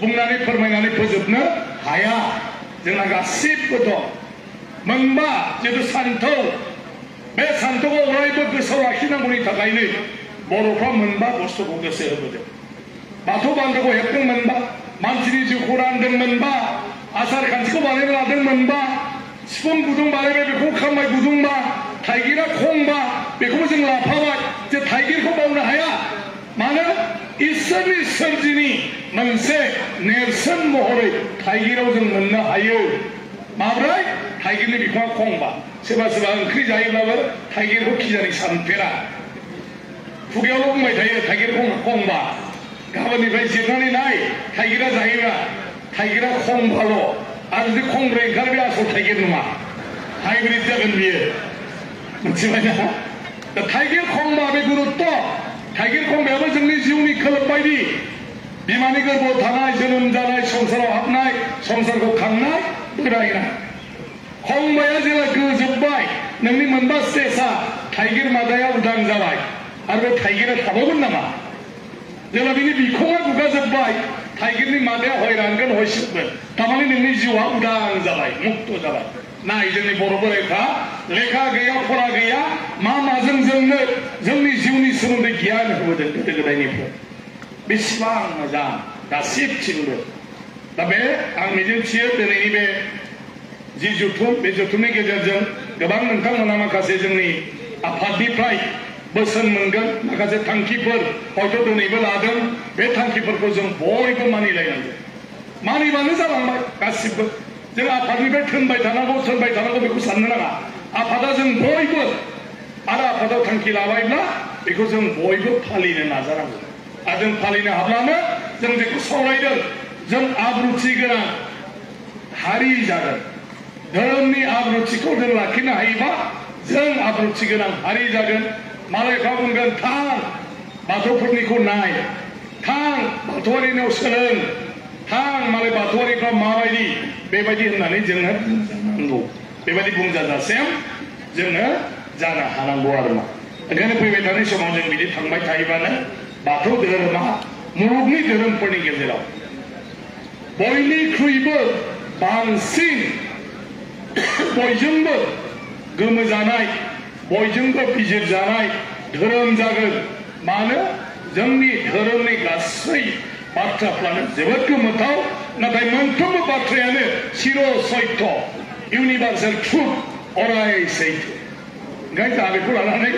बुंनानै फोरमायनानै फोजोबनो हाया जोंना गासिबो दं मोनबा जिथु सान्थौ बे सान्थौखौ अरायबो गोसोआव लाखिनांगौनि थाखायनो बर'फ्रा मोनबा बुस्थुखौ गोसो होबोदों बाथौ बान्दोखौ हेबदों मोनबा मानसिनि जिउखौ रानदोंमोनबा आसार खान्थिखौ बानायना लादोंमोनबा सिफुं गुदुं बानायबाय बेखौ खामबाय गुदुंबा थाइगिरा खंबा बेखौबो जों लाफाबाय जे थाइगिरखौ मावनो हाया मानो इसोरनि सोरजिनि मोनसे नेरसोन महरै थाइगिराव जों मोननो हायो माब्रै थाइगिरनि बिफाङा खंबा सोरबा सोरबा ओंख्रि जायोब्लाबो थाइगिरखौ खिजानि सानफेरा खुगायावल' बुंबाय थायो थाइगिरखौ खंबा गाबोननिफ्राय जिरनानै नाय थाइगिरा जायोबा थाइगिरा खंबाल' आरो जुदि खंब्रै ओंखारो बे आसल थाइगिर नङा हाइब्रिद जागोन बियो मिथिबायना दा थाइगिर खंबा बे गुरुत्व थाइगिर खंबायाबो जोंनि जिउनि खोलोब बायदि बिमानि गोरबोआव थानाय जोनोम जानाय संसाराव हाबनाय संसारखौ खांनाय बोरायनाय खंबाया जेला गोजोब्बाय नोंनि मोनबा स्टेजआ थाइगिर मादाया उदां जाबाय आरो बे थाइगिरा थाबावगोन नामा जेला बिनि बिखङा गुगाजोब्बाय थाइगिरनि मादाया हय रानगोन हय सिबगोन थारमाने नोंनि जिउआ उदां जाबाय मुक्त जाबाय नाय जोंनि बर' बोराइफ्रा लेखा गैया फरा गैया मा माजों जोंनो जोंनि जिउनि सोमोन्दै गियान होबोदों गोदो गोदायनिफ्राय बेसेबां मोजां गासिबथिंबो दा बे आं मिजिंथियो दिनैनि बे जि जथुम बे जथुमनि गेजेरजों गोबां नोंथांमोना माखासे जोंनि आफादनिफ्राय बोसोन मोनगोन माखासे थांखिफोर हयथ' दिनैबो लादों बे थांखिफोरखौ जों बयबो मानिलायनांगौ मानिबानो जालांबाय गासिबो जों आफादनिफ्राय थोनबाय थानांगौ बेखौ साननो नाङा आफादा जों बयबो आरो आफादाव थांखि लाबायब्ला बेखौ जों बयबो फालिनो नाजानांगौ आरो जों फालिनो हाब्लानो जों जेखौ सावरायदों जों आब्रुथि गोनां हारि जागोन धोरोमनि आब्रुथिखौ जों लाखिनो हायोबा जों आब्रुथि गोनां हारि जागोन मालायफ्रा बुंगोन थां बाथौफोरनिखौ नाय थां बाथौआरिनाव सोलों थां मालाय बाथौआरिफ्रा माबायदि बेबायदि होननानै जोङो बुंजानांगौ बेबायदि बुंजाजासेम जोङो जानो हानांगौ आरोमा ओंखायनो फैबाय थानाय समाव जों बिदि थांबाय थायोबानो बाथौ धोरोमा मुलुगनि धोरोमफोरनि गेजेराव बयनिख्रुइबो बांसिन बयजोंबो गोमोजानाय बयजोंबो बिजिरजानाय धोरोम जागोन मानो जोंनि धोरोमनि गासै बाथ्राफ्रानो जोबोद गोमोथाव नाथाय मोनफ्रोमबो बाथ्रायानो चिर सत्य इउनिभार्सेल ट्रुथ अराय सैथो ओंखायनो जोंहा बेखौ लानानै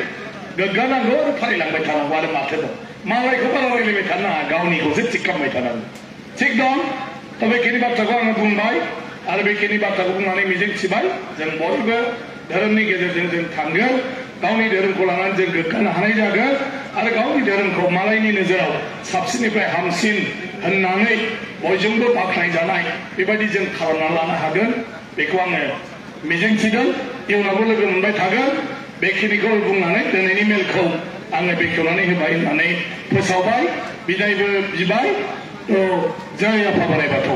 गोग्गानांगौ आरो फालिलांबाय थानांगौ आरो माथो दं मालायखौ बारा रायलायबाय थानो नाङा गावनिखौसो थिग खालामबाय थानांगौ थिग दं दा बेखिनि बाथ्राखौ आङो बुंबाय आरो बेखिनि बाथ्राखौ बुंनानै मिजिंथिबाय जों बयबो धोरोमनि गेजेरजों जों थांगोन गावनि धोरोमखौ लानानै जों गोग्गानो हानाय जागोन आरो गावनि धोरोमखौ मालायनि नोजोराव साबसिननिफ्राय हामसिन होननानै बयजोंबो बाख्नायजानाय बेबायदि जों खालामना लानो हागोन बेखौ आङो मिजिंथिदों इयुनावबो लोगो मोनबाय थागोन बेखिनिखौ बुंनानै दिनैनि मेलखौ आङो बेखेवनानै होबाय होननानै फोसावबाय बिदायबो बिबाय जय आफा बोराइ बाथौ